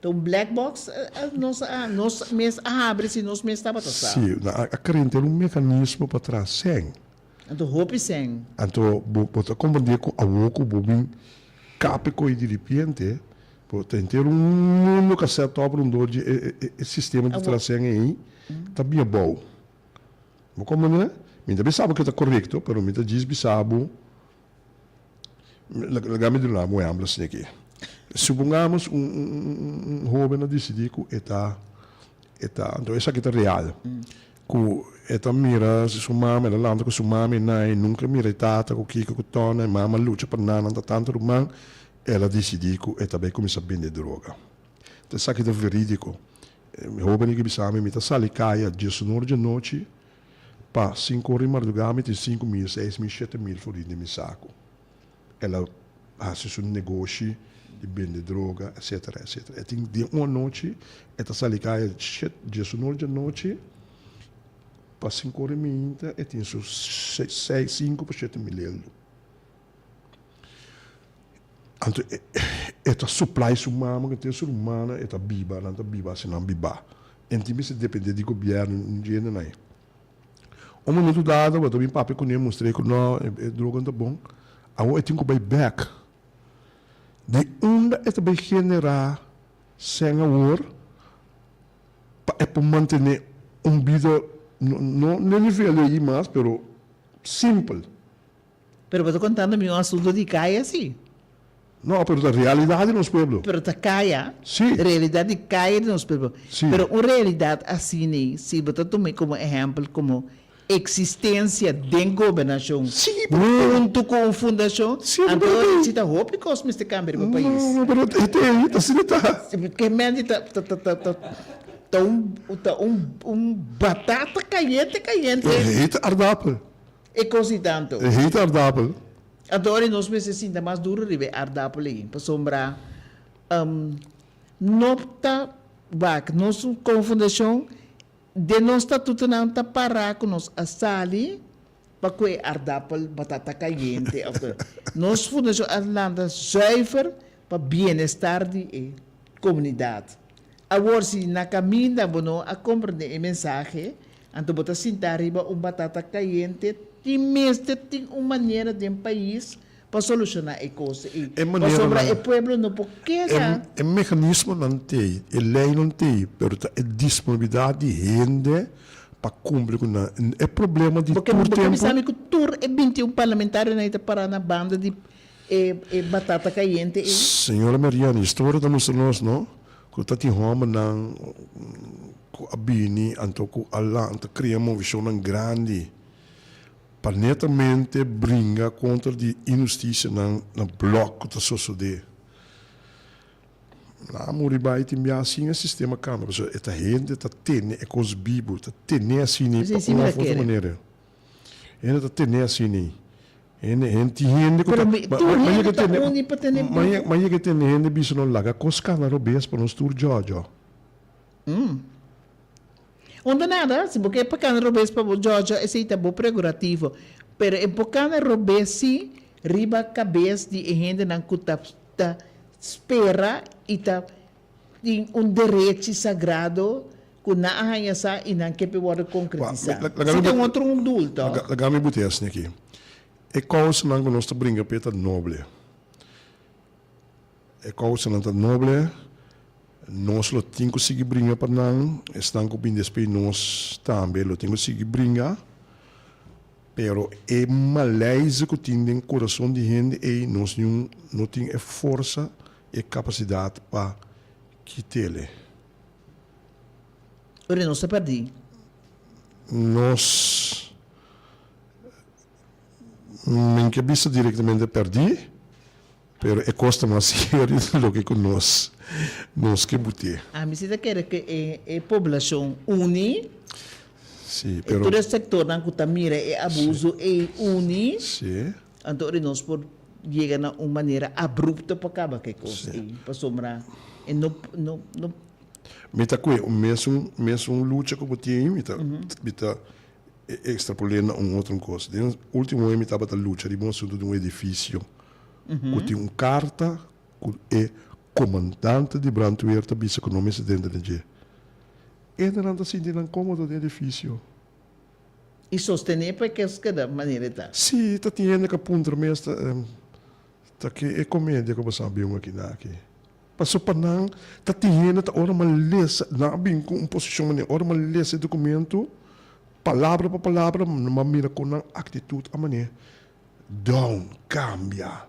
Ta un black box nos a nos mes a habri si nos mes tabata sa. Sí, nan a krea entero un mecanismo pa tras'é. Anto hopi sèn. Anto bo bo ta komprendé ku awor ku bo bin kape koi diripiente, bo ta henter un mundo ku a sèt òp rondó di e e e sistema di traha sèn ei ta bin abou. Bo komprendé? Mi ta bisa bo ke ta korekto, pero mi ta djis bisa bo, laga mi duna bo un ehèmpel asina aki. Supongamos un un un un hóben a disidí ku e ta e ta, anto esaki ta real. Ku e ta mira si su mama, el a lanta ku su mama i nan, i nunka mira e tata ku kiko ku tòna, e mama lucha pa nan, nan ta tantu ruman, el a disidí ku e ta bai kuminsá bende droga. Ta esaki ta verídiko. E hóben aki bisa mi, mi ta sali kaya diesunor djanochi pa sinku ora di mardugá mi tin 5000, 6000, 7000 florin den mi saku. El a hasi su negoshi di bende droga, etcetera, etcetera. E tin den un anochi, e ta sali kaya shet, diesunor djanochi, pa sinku ora i meinta e tin su seis, sinku pa 7000 eldo. Anto e ta supply su mama, ku tin su rumannan, e ta biba, nan ta biba asina nan bibá. E no tin mester depende di gobièrnu, un djende nan. Un momento dado bo ta bin papia kuné mustr'é ku no e droga no ta bon, awor e tin ku bai bèk. Di unda e ta bai generá sèn awor pa e por mantené un bida no n'e nivel ei mas pero simpel. Pero bo ta kontando mi un asunto di kaya si. No, pero ta realidat di nos pueblo. Pero ta kaya. Sí. Realidat di kaya di nos pueblo. Sí. Pero un realidat asina, si bo ta tuma komo ehèmpel komo eksistensia den gobernashon Sí, pero huntu ku un fundashon, Sí, anto pero si ta hopi kos mester kambia riba pais. No, pero e te ei, ta asina ta. Ke menti ta ta ta ta ta ta un ta un un batata kayente kayente. E hete aardapel. E kos di tantu. E hete aardapel. Anto ora nos mester sinta mas duru riba e aardapel ei, pasobra no ta wak nos komo fundashon den nos statutonan ta pará ku nos a sali pa ku e aardapel batata kayente òf nos fundashon a lanta zuiver pa bienestar di e komunidat. Awor si na kaminda bo no a komprendé e mensahe, anto bo ta sintá riba un batata kayente, tin mester tin un manera den pais pa solushoná e kos ei, E manera pasobra nan, e pueblo no por keda. e meganismonan t'ei, e leinan t'ei, pero ta e disponibilidat di hende pa kumpli ku nan. E problema di Bo ke tur bo ke tempu. bisa mi ku tur e 21 parlamentarionan ei ta pará na banda di e e batata kayente ei? Señora Mariana, historia ta mustra nos, no, Ku ta tin hòmbernan ku a bini anto ku a lanta kria movishonnan grandi pa netamente bringa kontra di inhustisianan na blòk ku ta sosodé. Nan a muri bai tin bia sin e sistema kambia pasobra e ta hende ta tene e kos bibu, ta tene asina pa un òf otro manera. Hende ta tene asina. Hende, hende, tin hende ku ta. Pero mi, tur hende ta uni pa tene bibu. Ma yega tene hende bisa no laga kos kana robes pa nos tur djòdjò. Unda nada, si bo ke pa kana robes pa bo djòdjò esei ta bo pregurativo. Pero e por kana robes si riba kabes di e hendenan ku ta ta spera i ta Tin un derechi sagrado ku nan a haña sa i nan ke p'e wòrdu konkretisá. Si ta un otro un dulto. Laga mi buti esne aki. E kousanan ku nos ta bringa p'e ta noble. E kousanan ta noble, nos lo tin ku sigui bringa pa nan, esnan ku bin despues di nos tambe lo tin ku sigui bringa. Pero e maleize ku tin den kurason di hende ei nos niun no tin e forsa E kapasidat pa kit'ele. Ora nos ta pèrdí. Nos men ke bisa direktamente pèrdí, pero e kos ta mas serio di loke ku nos nos ke but'é. Ami si ta kere ku e e poblashon uni, Sí, e pero. tur e sektornan ku ta mira e abuso ei uni. Sí. Anto ora nos por yega na un manera abrupto pa kaba ku e kos ei, pasobra e no no no. Mi ta kue un mesun mesun lucha ku bo tin ei, mi ta mi ta ekstrapol'é na un otro kos. Den ultimo mi tabata lucha riba un asuntu di un edifisio ku tin un karta ku e komandante di brandweer ta bisa ku no mester drenta den dje. Hendenan ta sinti nan kómodo den edifisio. I sostené pa e kes keda manera e ta. Sí, ta tin hende ku a puntra mes ta ta ke e komedia ku bo sa bin aki na aki. Paso pa nan ta tin hende ta ora mi a lesa, nan a bin ku un posishon manera ora mi a lesa e dokumentu palabra pa palabra mi a mira kon nan aktitut a manera down, kambia.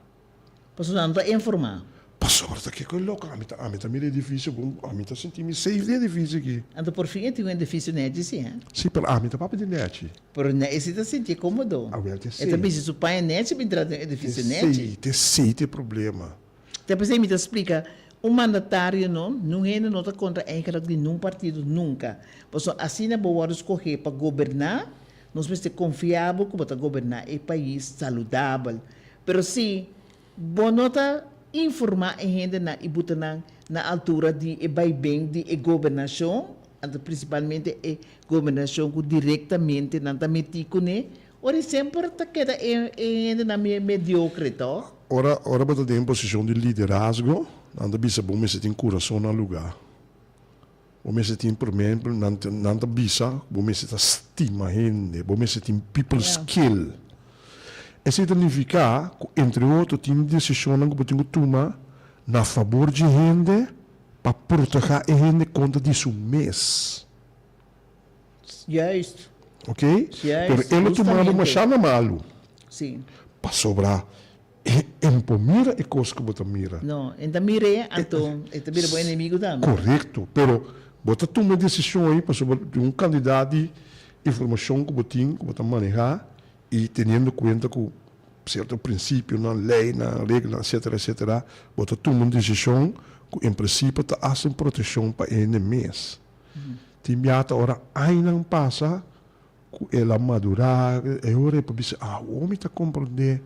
Pasobra nan ta informá. Pasobra ta kiko e loko? Ami ta ami ta mira edifisio bon, ami ta sinti mi safe den edifisio aki. Anto por fin e tin un edifisio nechi si, he? Si, pero ami ta papia di nechi. Pero ne e si ta sintié komodo. Awel te E ta sei. bisti su paña nechi bin traha den un edifisio nechi. Te sei, te sei ta e problema. Ta p'esei mi ta splika, un mandatario no, nun hende no ta kontra eigenlik di nun partido nunka. Pasobra asina bo wòrdu skohé pa goberná, nos mester konfia bo ku bo ta goberná e pais saludabel. Pero si bo no ta informá e hendenan i buta nan na altura di e baiben di e gobernashon, anto prinsipalmente e gobernashon ku direktamente nan ta metí kuné, ora i semper ta keda e hendenan mediokre, tò? Ora ora bo ta den posishon di liderazgo, nan ta bisa bo mester tin kurason na lugá. Bo mester tin promé nan nan ta bisa bo mester ta stima hende, bo mester tin people skill. Esei ta nifiká ku entre otro tin desishonnan ku bo tin ku tuma na fabor dje hende pa protehá e hende kontra di su mes. Juist. Ok? Juist, Pero e lo tuma bo justamente. mashá na malu. Sí. Pasobra. E no por mira e kos ku bo ta mira. No, e ta mir'é, anto e ta bira bo enemigu tambe. Korekto, pero bo ta tuma e desishon ei pasobra di un kantidat di informashon ku bo tin, ku bo ta manehá i teniendo kuenta ku sierto prinsipionan, leinan, reglanan, etsetera, etsetera, bo ta tuma un desishon ku en prinsipio ta hasi un protekshon pa e hende mes. Tin biaha ta ora añanan pasa Ku el a madurá, e ora e por bisa, Awor mi ta komprondé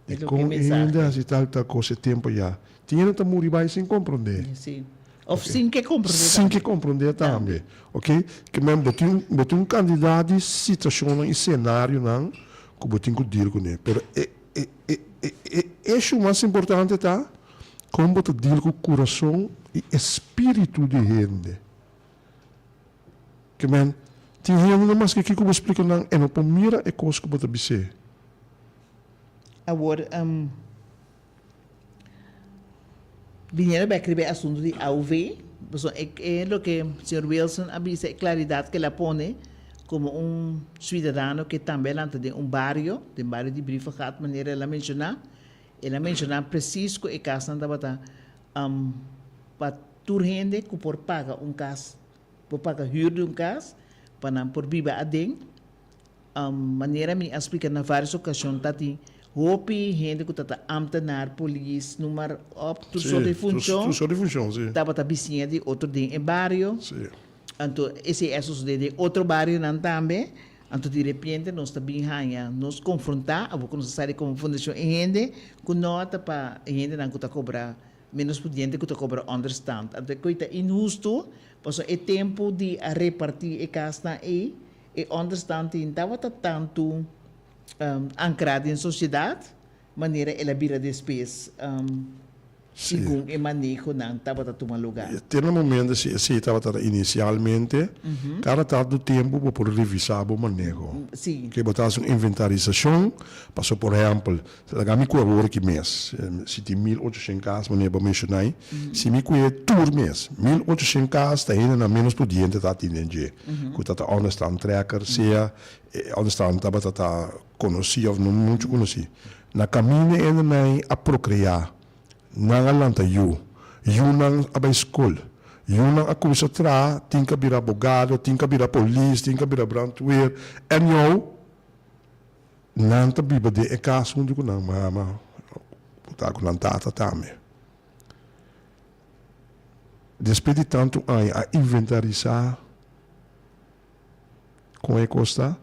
dikon e hende hasi tal tal kos e tempu ayá. Tin hende ta muri bai sin komprondé. Sí. Òf sin ke komprondé tambe. Sin ke komprondé tambe. Oke. Ke men bo tin bo tin un kantidat di situashonnan i senarionan ku bo tin ku deal kuné. Pero e e e e e eshu mas importante ta kon bo ta deal ku kurason i e spiritu di hende. Ke men, tin hendenan maske kiko bo splika nan, e no por mira e kos ku bo ta bis'é. Awor, biniendo bek riba e asuntu di AOV, pasobra e e loke señor Wilson a bisa, e klaridat ke el a pone komo un suidadano ke tambe a lanta den un bario, den bario di Brievengat, manera el a menshoná, el a menshoná presis ku e kasnan tabata pa tur hende ku por paga un kas, por paga hür di un kas, pa nan por biba aden. Manera mi a splika na vários okashon ta tin hopi hende ku ta ta ámtenar, polis, noem maar op, tur sort di funshon, Tur sort di funshon, si. tabata bisiña di otro den e bario. Anto esei a sosodé den otro barionan tambe. Anto di repente nos ta bin haña nos konfrontá, abo ku nos a sali komo fundashon e hende ku no ta pa e hendenan ku ta kobra ménos pudiente ku ta kobra ònderstant. Anto e koi ta inhustu, pasobra e tempu di a repartí e kasnan ei, e ònderstant tin tabata tantu ankrá den sosiedat manera el a bira despues. Segun e manehonan tabata tuma lugar. Te na momento si esey tabata inicialmente, cada tanto tempo bo por revisa bo maneho. Ke bo ta haci un inventarisacion, paso por ehempel, laga mi cue awor aki mes, si tin 1800 cas manera bo menciona ahi, si mi cue tur mes, 1800 cas ta hendenan menos pudiente ta tin den dje, cu ta ta onderstand trekker, sea e onderstand tabata ta conoci of no mucho conoci. Na kaminda e hendenan a prokreá, nan a lanta yu, yunan a bai skol, yunan a kuminsá traha, tin ku a bira abogado, tin ku a bira polis, tin ku a bira brandweer, anyhow, nan ta biba den e kas huntu ku nan mama, ku ta ku nan tata tambe. Despues di tantu aña a inventarisá. Kon e kos ta?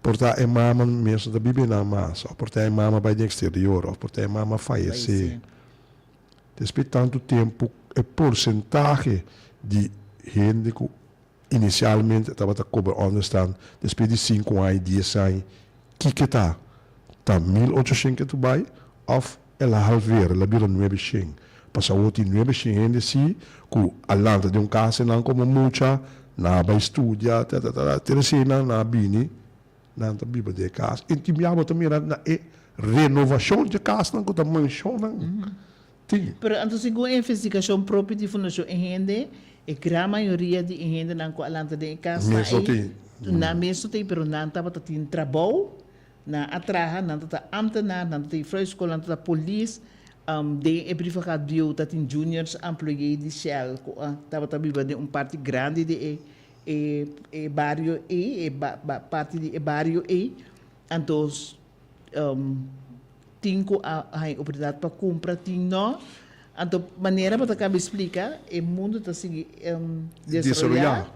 Por ta e mama mes no ta biba einan mas, òf por ta e mama bai den eksterior, òf por ta e mama fayesé. Despues di tantu tempu e porsentahe di hende ku inisialmente tabata kobra ònderstan, despues di sinku aña, dies aña, kiko ta? Ta 1800 ke tu bai òf El a halver, el a bira nuebeshen. Pasobra awor tin nuebeshen hende si ku a lanta den un kas e nan komo mucha, nan a bai studia, ta ta ta, te resien nan a bini, nan ta biba den e kas. I tin bia bo ta mira na e renovashon dje kasnan ku ta manshonnan tin. Pero anto segun e investigashon propio di Fundashon E Hende, e gran mayoria di e hendenan ku a lanta den e kasnan ei, nan mes no tin, pero nan tabata tin trabou. Nan a traha, nan ta ta ambtenaar, nan ta ta juffrouwschool, nan ta ta polis. Den e brievengat bieu ta tin juniors employé di Shell ku a tabata biba den un parti grandi di e e e bario ei, e parti di e bario ei. Anto tin ku a haña oportunidat pa kumpra, tin no. Anto manera bo ta kaba di splika, e mundu ta sigui desaroyá.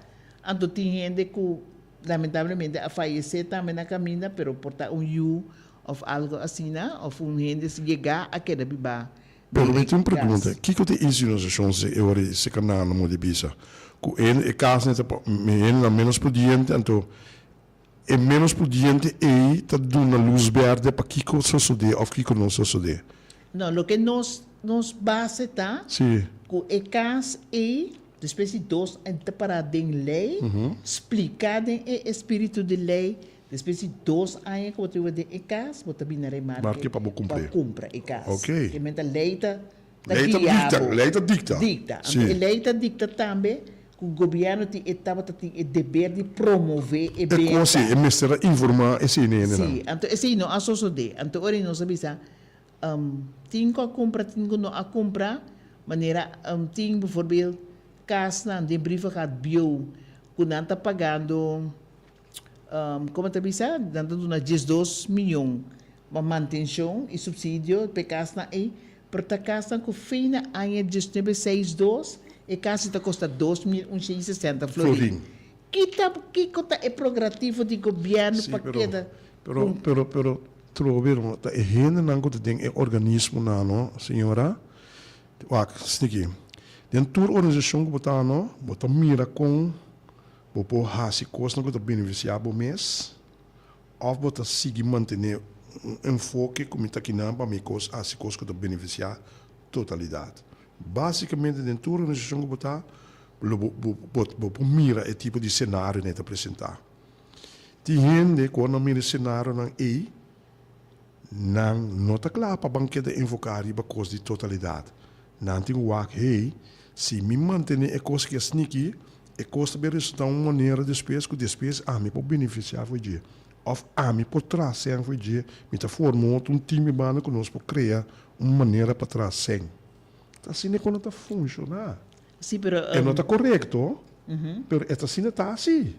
Anto tin hende ku Lamentablemente a fayece tambe na caminda pero por ta un yu of algo asina of un hende si yega a keda biba Pero den mi e tin un pregunta, cas. kiko ta e insinuacion si e ora e canal no modi bisa cu e cas ta pa hendenan menos pudiente anto e menos pudiente ey ta duna luz berde pa kiko sosode of kiko no sosode? No, loke nos nos base ta cu e cas ey Despues di dos aña ta pará den lei, spliká den e espíritu di lei, despues di dos aña ku bo ta biba den e kas, bo ta bini na remarke Marke pa bo kumpr'é. pa kumpra e kas. Oké. Ke men ta lei ta ta Lei ta guia dikta, bo. lei ta dikta. Dikta. Sí. Anto e lei ta dikta tambe ku gobièrnu tin e tabata tin e deber di promové e E kos benta. ei, e mester a informá esei na hendenan. Sí. Anto esei no a sosodé. Anto ora nos a bisa. Tin ku a kumpra, tin ku no a kumpra. Manera tin bijvoorbeeld kasnan den Brievengat bieu ku nan ta pagando, komo ta bisa, nan ta duna 12 miyon pa mantenshon i supsidio pa e kasnan ei, pero ta kasnan ku fin na aña diesnuebe seis dos e kas ei ta kosta 2160 florin. Ki ta, kiko ta e progrativo di gobièrnu pa keda Pero, pero, pero, trobe no, ta e hendenan ku ta den e organismonan no, señora. Wak, sniki. Den tur organisashon ku bo ta no, bo ta mira kon bo por hasi kosnan ku ta benefisiá bo mes, òf bo ta sigui mantené un enfoke ku mi ta kinan pa mi kos hasi kos ku ta benefisiá totalidat. Básikamente den tur organisashon ku bo ta, lo bo bo bo por mira e tipo di senarionan e ta presentá. Tin hende ku ora nan mira e senarionan ei, nan no ta kla pa ban keda enfoká riba kos di totalidat. Nan tin ku wak, hey, si mi mantené e kos ki a sniki, e kos ta bin resultá un manera despues ku despues ami por benefisiá for dje. Òf ami por traha sèn for dje, mi ta forma un otro un tim di banda ku nos por krea un manera pa traha sèn. Ta asina ku nan ta funshoná. Sí, pero. E no ta korekto, pero e ta asina ta hasi.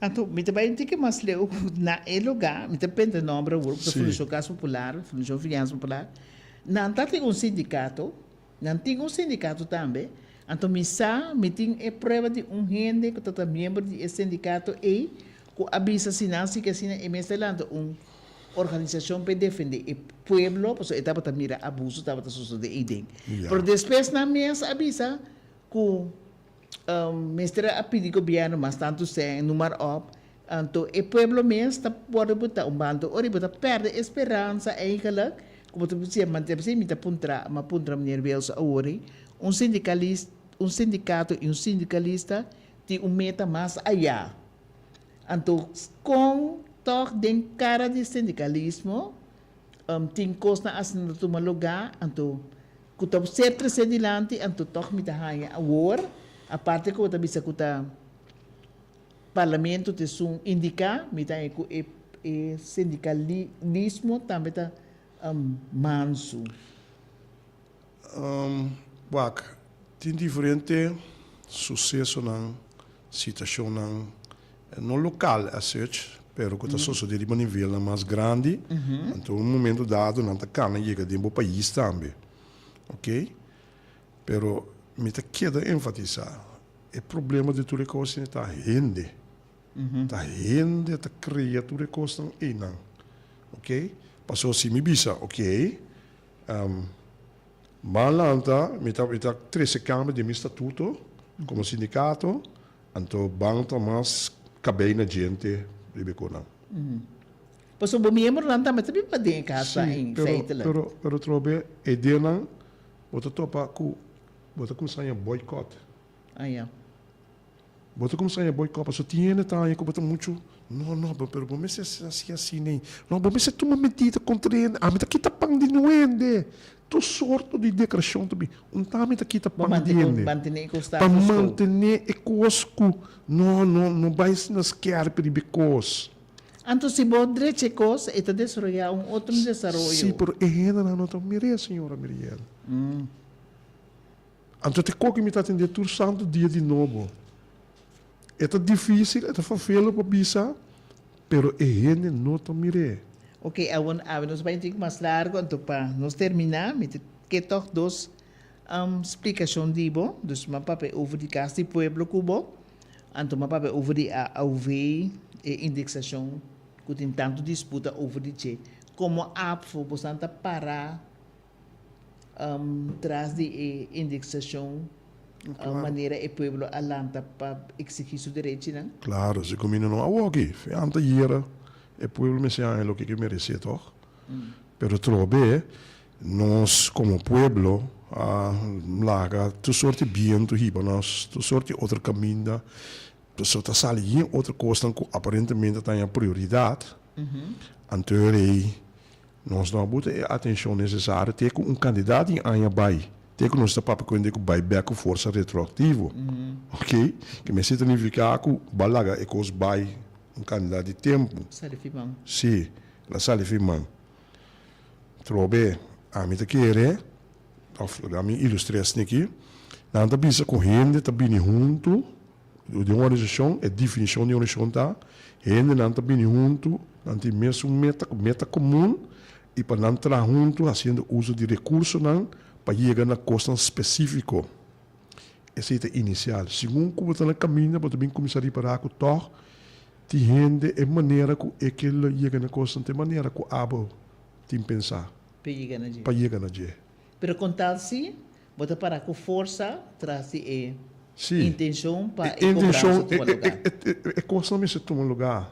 Anto, mi ta bai un tiki mas leu ku na e lugá, mi ta penta nomber awor, ku ta Fundashon Kas Popular, Fundashon Fiansa Popular, nan ta tin un sindikato, nan tin un sindikato tambe, anto mi sa, mi tin e prueba di un hende ku ta ta miembro di e sindikato ei, ku a bisa si nan sigui asina e mester lanta un organisashon pa e defende e pueblo, pasobra e tabata mira abuso tabata sosode eiden. Pero despues nan mes a bisa ku. Mester a pidi gobierno mas tantu sèn, noem maar op. Anto e pueblo mes ta wòrdu botá un banda. Ora bo ta pèrdè e speransa eigenlijk, ku bo ta bisa, ma p'esei mi ta puntra, mi a puntra meneer Wils awor ei, un sindikalis, un sindikato i un sindikalista tin un meta mas ayá. Anto kon tòg den kara di sindikalismo tin kosnan asina ta tuma lugá, anto Ku ta ser tresé dilanti, anto tòg mi ta haña awor, aparte ku bo ta bisa ku ta parlamento ta esun indiká, mi ta haña ku e e sindikalismo tambe ta mansu. Wak, tin diferente susesonan, situashonnan, no lokal as such, pero ku ta sosodé riba nivelnan mas grandi, anto un momento dado nan ta kana yega den bo pais tambe, ok. Pero mi ta keda enfatisá, e problema di tur e kos ta hende, ta hende ta krea tur e kosnan einan, ok. Pasobra si mi bisa, ok, Ban lanta, mi ta mi ta trese kambio den mi statuto komo sindikato, anto ban ta mas kabei na djente riba e konan. Pasobra bo miembronan tambe ta biba den e kasa Sí, pero, feitelijk. pero, pero trobe e denan bo ta topa ku bo ta kuminsá haña boycott. Ah ya. Bo ta kuminsá haña boycott pasobra tin hende ta haña ku bo ta muchu, no, no, pero bo mester hasi asina ei. No, bo mester tuma medida kontra e hende. Ami ta kita pan di nu hende. Tur sorto di deklarashon ta bin. Un ta ami ta kita Pa pan di hende. mantené e kos Pa status quo. mantené e kos ku no, no, no bai asina skèrpi riba e kos. Anto si bo drecha e kos, e ta desaroyá un otro desaroyo. Sí, pero e hendenan no ta mir'é, señora Miriel. Anto te koki mi ta atendé tur santu dia di nobo. E ta difísil, e ta fafelo pa bisa, pero e hende no ta mir'é. Ok, awor awe nos bai un tiki mas largu, anto pa nos terminá mi ta ke tòg dos splikashon di bo. Dus mi a papia over di Kas di Pueblo ku bo, anto mi a papia over di AOV, e indeksashon ku tin tantu disputa over di dje. Komo APFO bosan ta para Tras di e indexacion manera e pueblo a lanta pa exigi su derechinan. Claro, si cuminda no a woki, fianta yera e pueblo mester haña loke ke merece toch? Pero trobe nos como pueblo a laga tur sorti biento hiba nos tur sorti otro caminda, pasobra ta sali yen otro cosnan cu aparentemente ta haña prioridad, anto rei Nos no a buta e atencion necesario te cu un cantidad di aña bay, te cu nos ta papia cu hende cu bay bek cu forsa retroactivo. Ok? Ke mester ta nifica cu bo a laga e cos bay un cantidad di tempo. Sali fi man. Si, el a sali fi man. Trobe. Ami ta kere, òf laga mi ilustr'é esaki, nan ta bisa ku hende ta bini huntu den un organisashon, e definishon di un organisashon ta, hendenan ta bini huntu, nan tin mesun meta, meta komun, i pa nan traha huntu hasiendo uso di rekursonan pa yega na kosnan spesífiko. Esei ta inisial. Segun ku bo ta na kaminda bo ta bin kuminsá ripará ku tòg tin hende e manera ku e ke lo yega na kosnan ta e manera ku abo tin pensá Pa yega na dje. pa yega na dje. Pero kon tal si bo ta para ku forsa tras di e Sí. intenshon pa E e kobransa intenshon, tuma lugá. e kosnan mester tuma lugá.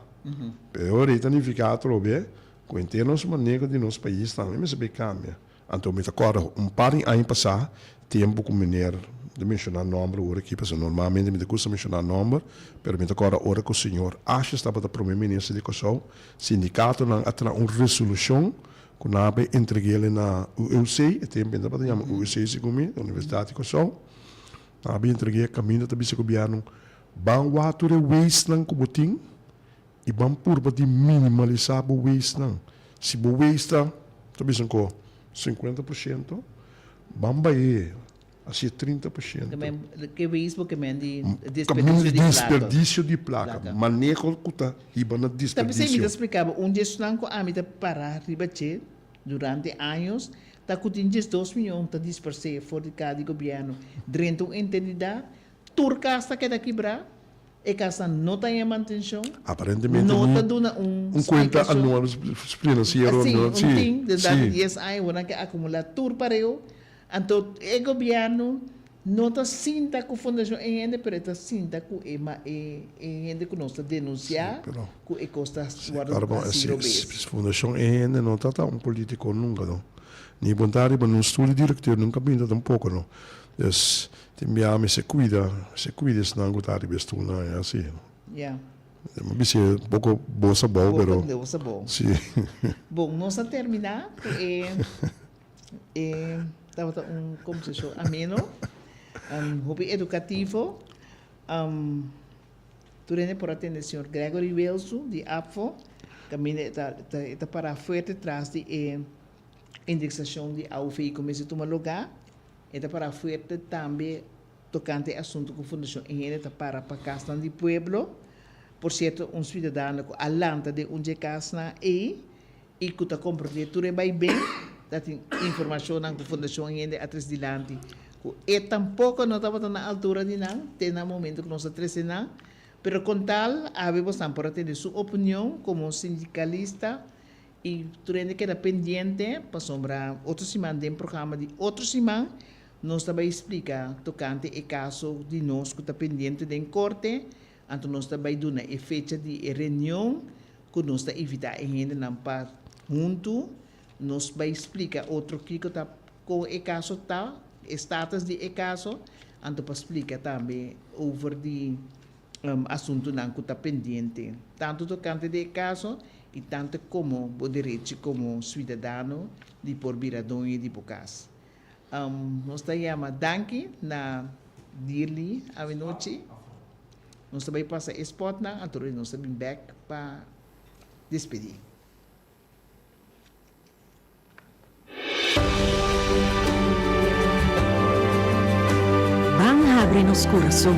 Pero ora ei ta nifiká atrobe ku henter nos maneho di nos pais tambe mester bay kambia. Anto mi ta kòrda un par di aña pasá, tempu ku meneer, mi ta menshoná nòmber ora aki pasobra normalmente mi ta gusta menshoná nòmber, pero mi ta kòrda ora ku señor Asjes tabata prome minister di Kòrsou, sindikatonan a traha un resolushon ku nan a bay entreg'el na UEUC, e tempu e tabata yama UEUC segun mi, Universidat di Kòrsou, nan a bay entreg'é kaminda ta bisa gobièrnu, ban wak tur e weisnan ku bo tin, I ban purba di minimalisá bo waste-nan. Si bo waste ta, ta bisa ku 50%, ban bai hasié 30%. Ke waste bo ke men di desperdisio di plaka? Desperdisio di plaka. Maneho ku ta hiba na Ta p'esei mi desperdisio. ta splika bo, un di esnan ku ami ta para riba dje durante años ta ku tin 12 miyon ta dispersé for di kada di gobièrnu drenta un entendidat, tur kas ta keda kibrá. E kasnan no ta haña mantenshon, Aparentemente no ni ta duna un un kuenta splikashon. anual finansiero Sí, no, un sí, tin, desde sí. 10 aña bo nan ke akumulá tur pareu. Anto e gobièrnu no ta sinta ku Fundashon E Hende, pero e ta sinta ku e ma e e hende ku nos ta Sí, denunsiá pero ku e kos ta sí, wòrdu ora bo hasi si robes. Fundashon E Hende no ta ta un polítiko nunka no. Ni bon ta riba nun stul di direkteur nunka binta tampoko no. Dus Tin bia mester cuida, mester cuida esnan cu ta riba e stoelnan e asi. Ya. Mi bisa e poco bos abou, pero. Poco bos abou. Si. Bon, nos a termina cu e, e tabata un conversacion ameno, hopi educativo. Tur hende por a tende señor Gregory Wilson di APFO, caminda e ta, e ta para fuerte tras di e indexacion di AOV cu mester tuma lugar. E ta para fuerte tambe tokante e asuntu ku Fundashon E Hende ta para pa kasnan di pueblo. Por sierto un suidadano ku a lanta den un dje kasnan ei i ku ta komprondé tur e bai ben, ta tin informashonnan ku Fundashon E Hende a tres dilanti ku e tampoko no tabata na altura di nan te na momento ku nos a trese nan. Pero kon tal awe bosnan por a tende su opinion komo sindikalista I tur hende keda pendiente pasobra otro siman den programa di otro siman nos ta bai splika tokante e kaso di nos ku ta pendiente den korte, anto nos ta bai duna e fecha di e reunion ku nos ta invitá e hendenan pa huntu nos bai splika otro kiko ta kon e kaso ta, e status di e kaso, anto pa splika tambe over di asuntunan ku ta pendiente, tantu tokante di e kaso i tantu komo bo derechi komo suidadano di por bira doño di bo kas. Nos ta yama danki na Dirly awenochi. Nos ta bai pasa e spòtnan, anto nos ta bin bèk pa despedí. Ban habri nos kurason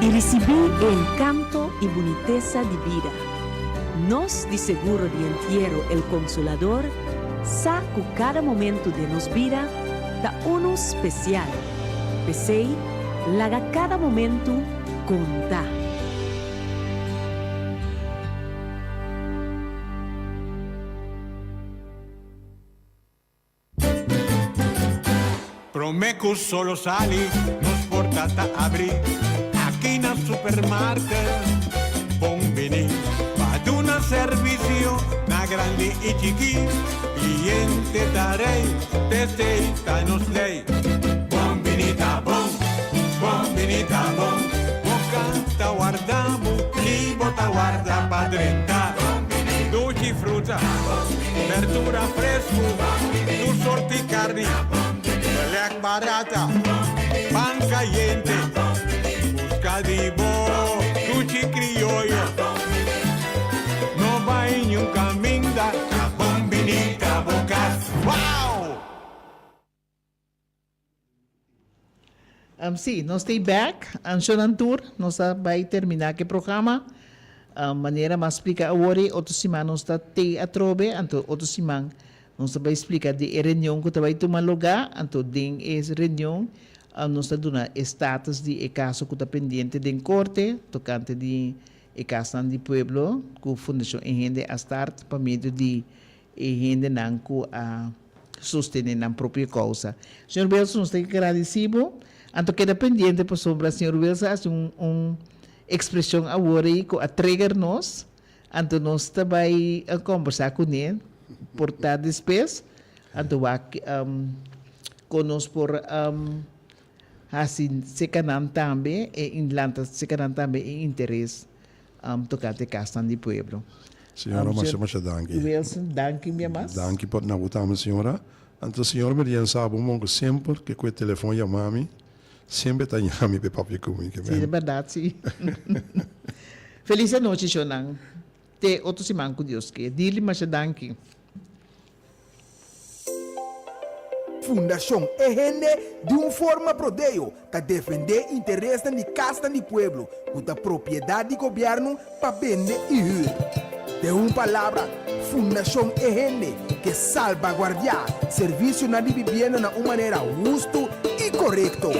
i risibí e enkanto i bunitesa di bida. Nos di Seguro di Entiero El Consolador sa ku kada momentu den nos bida ta unu spesial. P'esei, laga kada momentu konta! Prome cu solo sali, nos porta ta abri aki na supermarket. Bon bini pa duna servicio na grandi y chiki. Cliente ta rey, p'esey ta nos ley. Bon bini ta bon, bon bini ta bon. Bo canta warda bo, ni bo ta warda pa drenta. Duchi fruta, berdura fresku, tur sorti karni, belèk barata, pan kayente, buska di bo duchi krioyo. No bai niun kaminda, ta bon bini ta bo kas. Wow! Sí, nos ta bek. Anshonan tur, nos a bai terminá ku e programa. Manera m'a splika awor ei, otro siman nos ta tei atrobe, anto otro siman nos ta bai splika di e reunion ku ta bai tuma lugá, anto den e reunion nos ta duna e status di e kaso ku ta pendiente den korte tokante di e kasnan di pueblo ku Fundashon E Hende a start pa medio di e hendenan ku a sostené nan propio kousa. Señor Wilson, nos ta gradisí bo. Anto keda pendiente pasobra señor Wilson a hasi un un ekspreshon awor ei ku a trigger nos. Anto nos ta bai kombersá kuné por ta despues. Anto wak kon nos por hasi seka nan tambe e lanta seka nan tambe e interes tokante kasnan di pueblo. Señora masha masha danki. Wilson, danki mi mas. Danki pa na bo tambe señora. Anto señora Merian sa bo mon ku semper ke ku e telefon yama mi, semper ta yami pa e papia ku mi. Si, e bèrdat si. Felis anochi shownan. Te otro siman ku Dios ke. Dili masha danki. Fundashon E Hende di un forma prodeo ta defendé interesnan di kasnan di pueblo ku ta propiedat di gobièrnu pa bende i hür. Den un palabra, Fundashon E Hende ke salbaguardiá servisionan di bibienda na un manera hustu i korekto.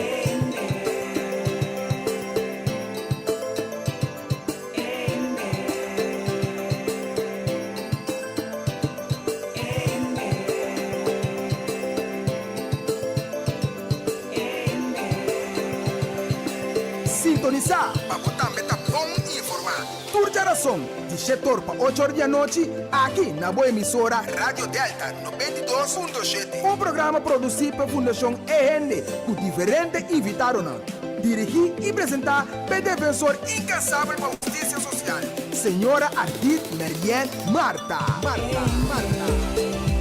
Sintonisá pa bo tambe ta bon informá. Tur djarason, di shetor pa ochor di anochi, aki na bo emisora Radio Delta 92.7. Un programa produsí pa Fundashon E Hende ku diferente invitadonan. Dirigí i presentá p'e defensor inkansabel pa hustisia sosial, señora Ardit Merien Martha. Martha. Martha.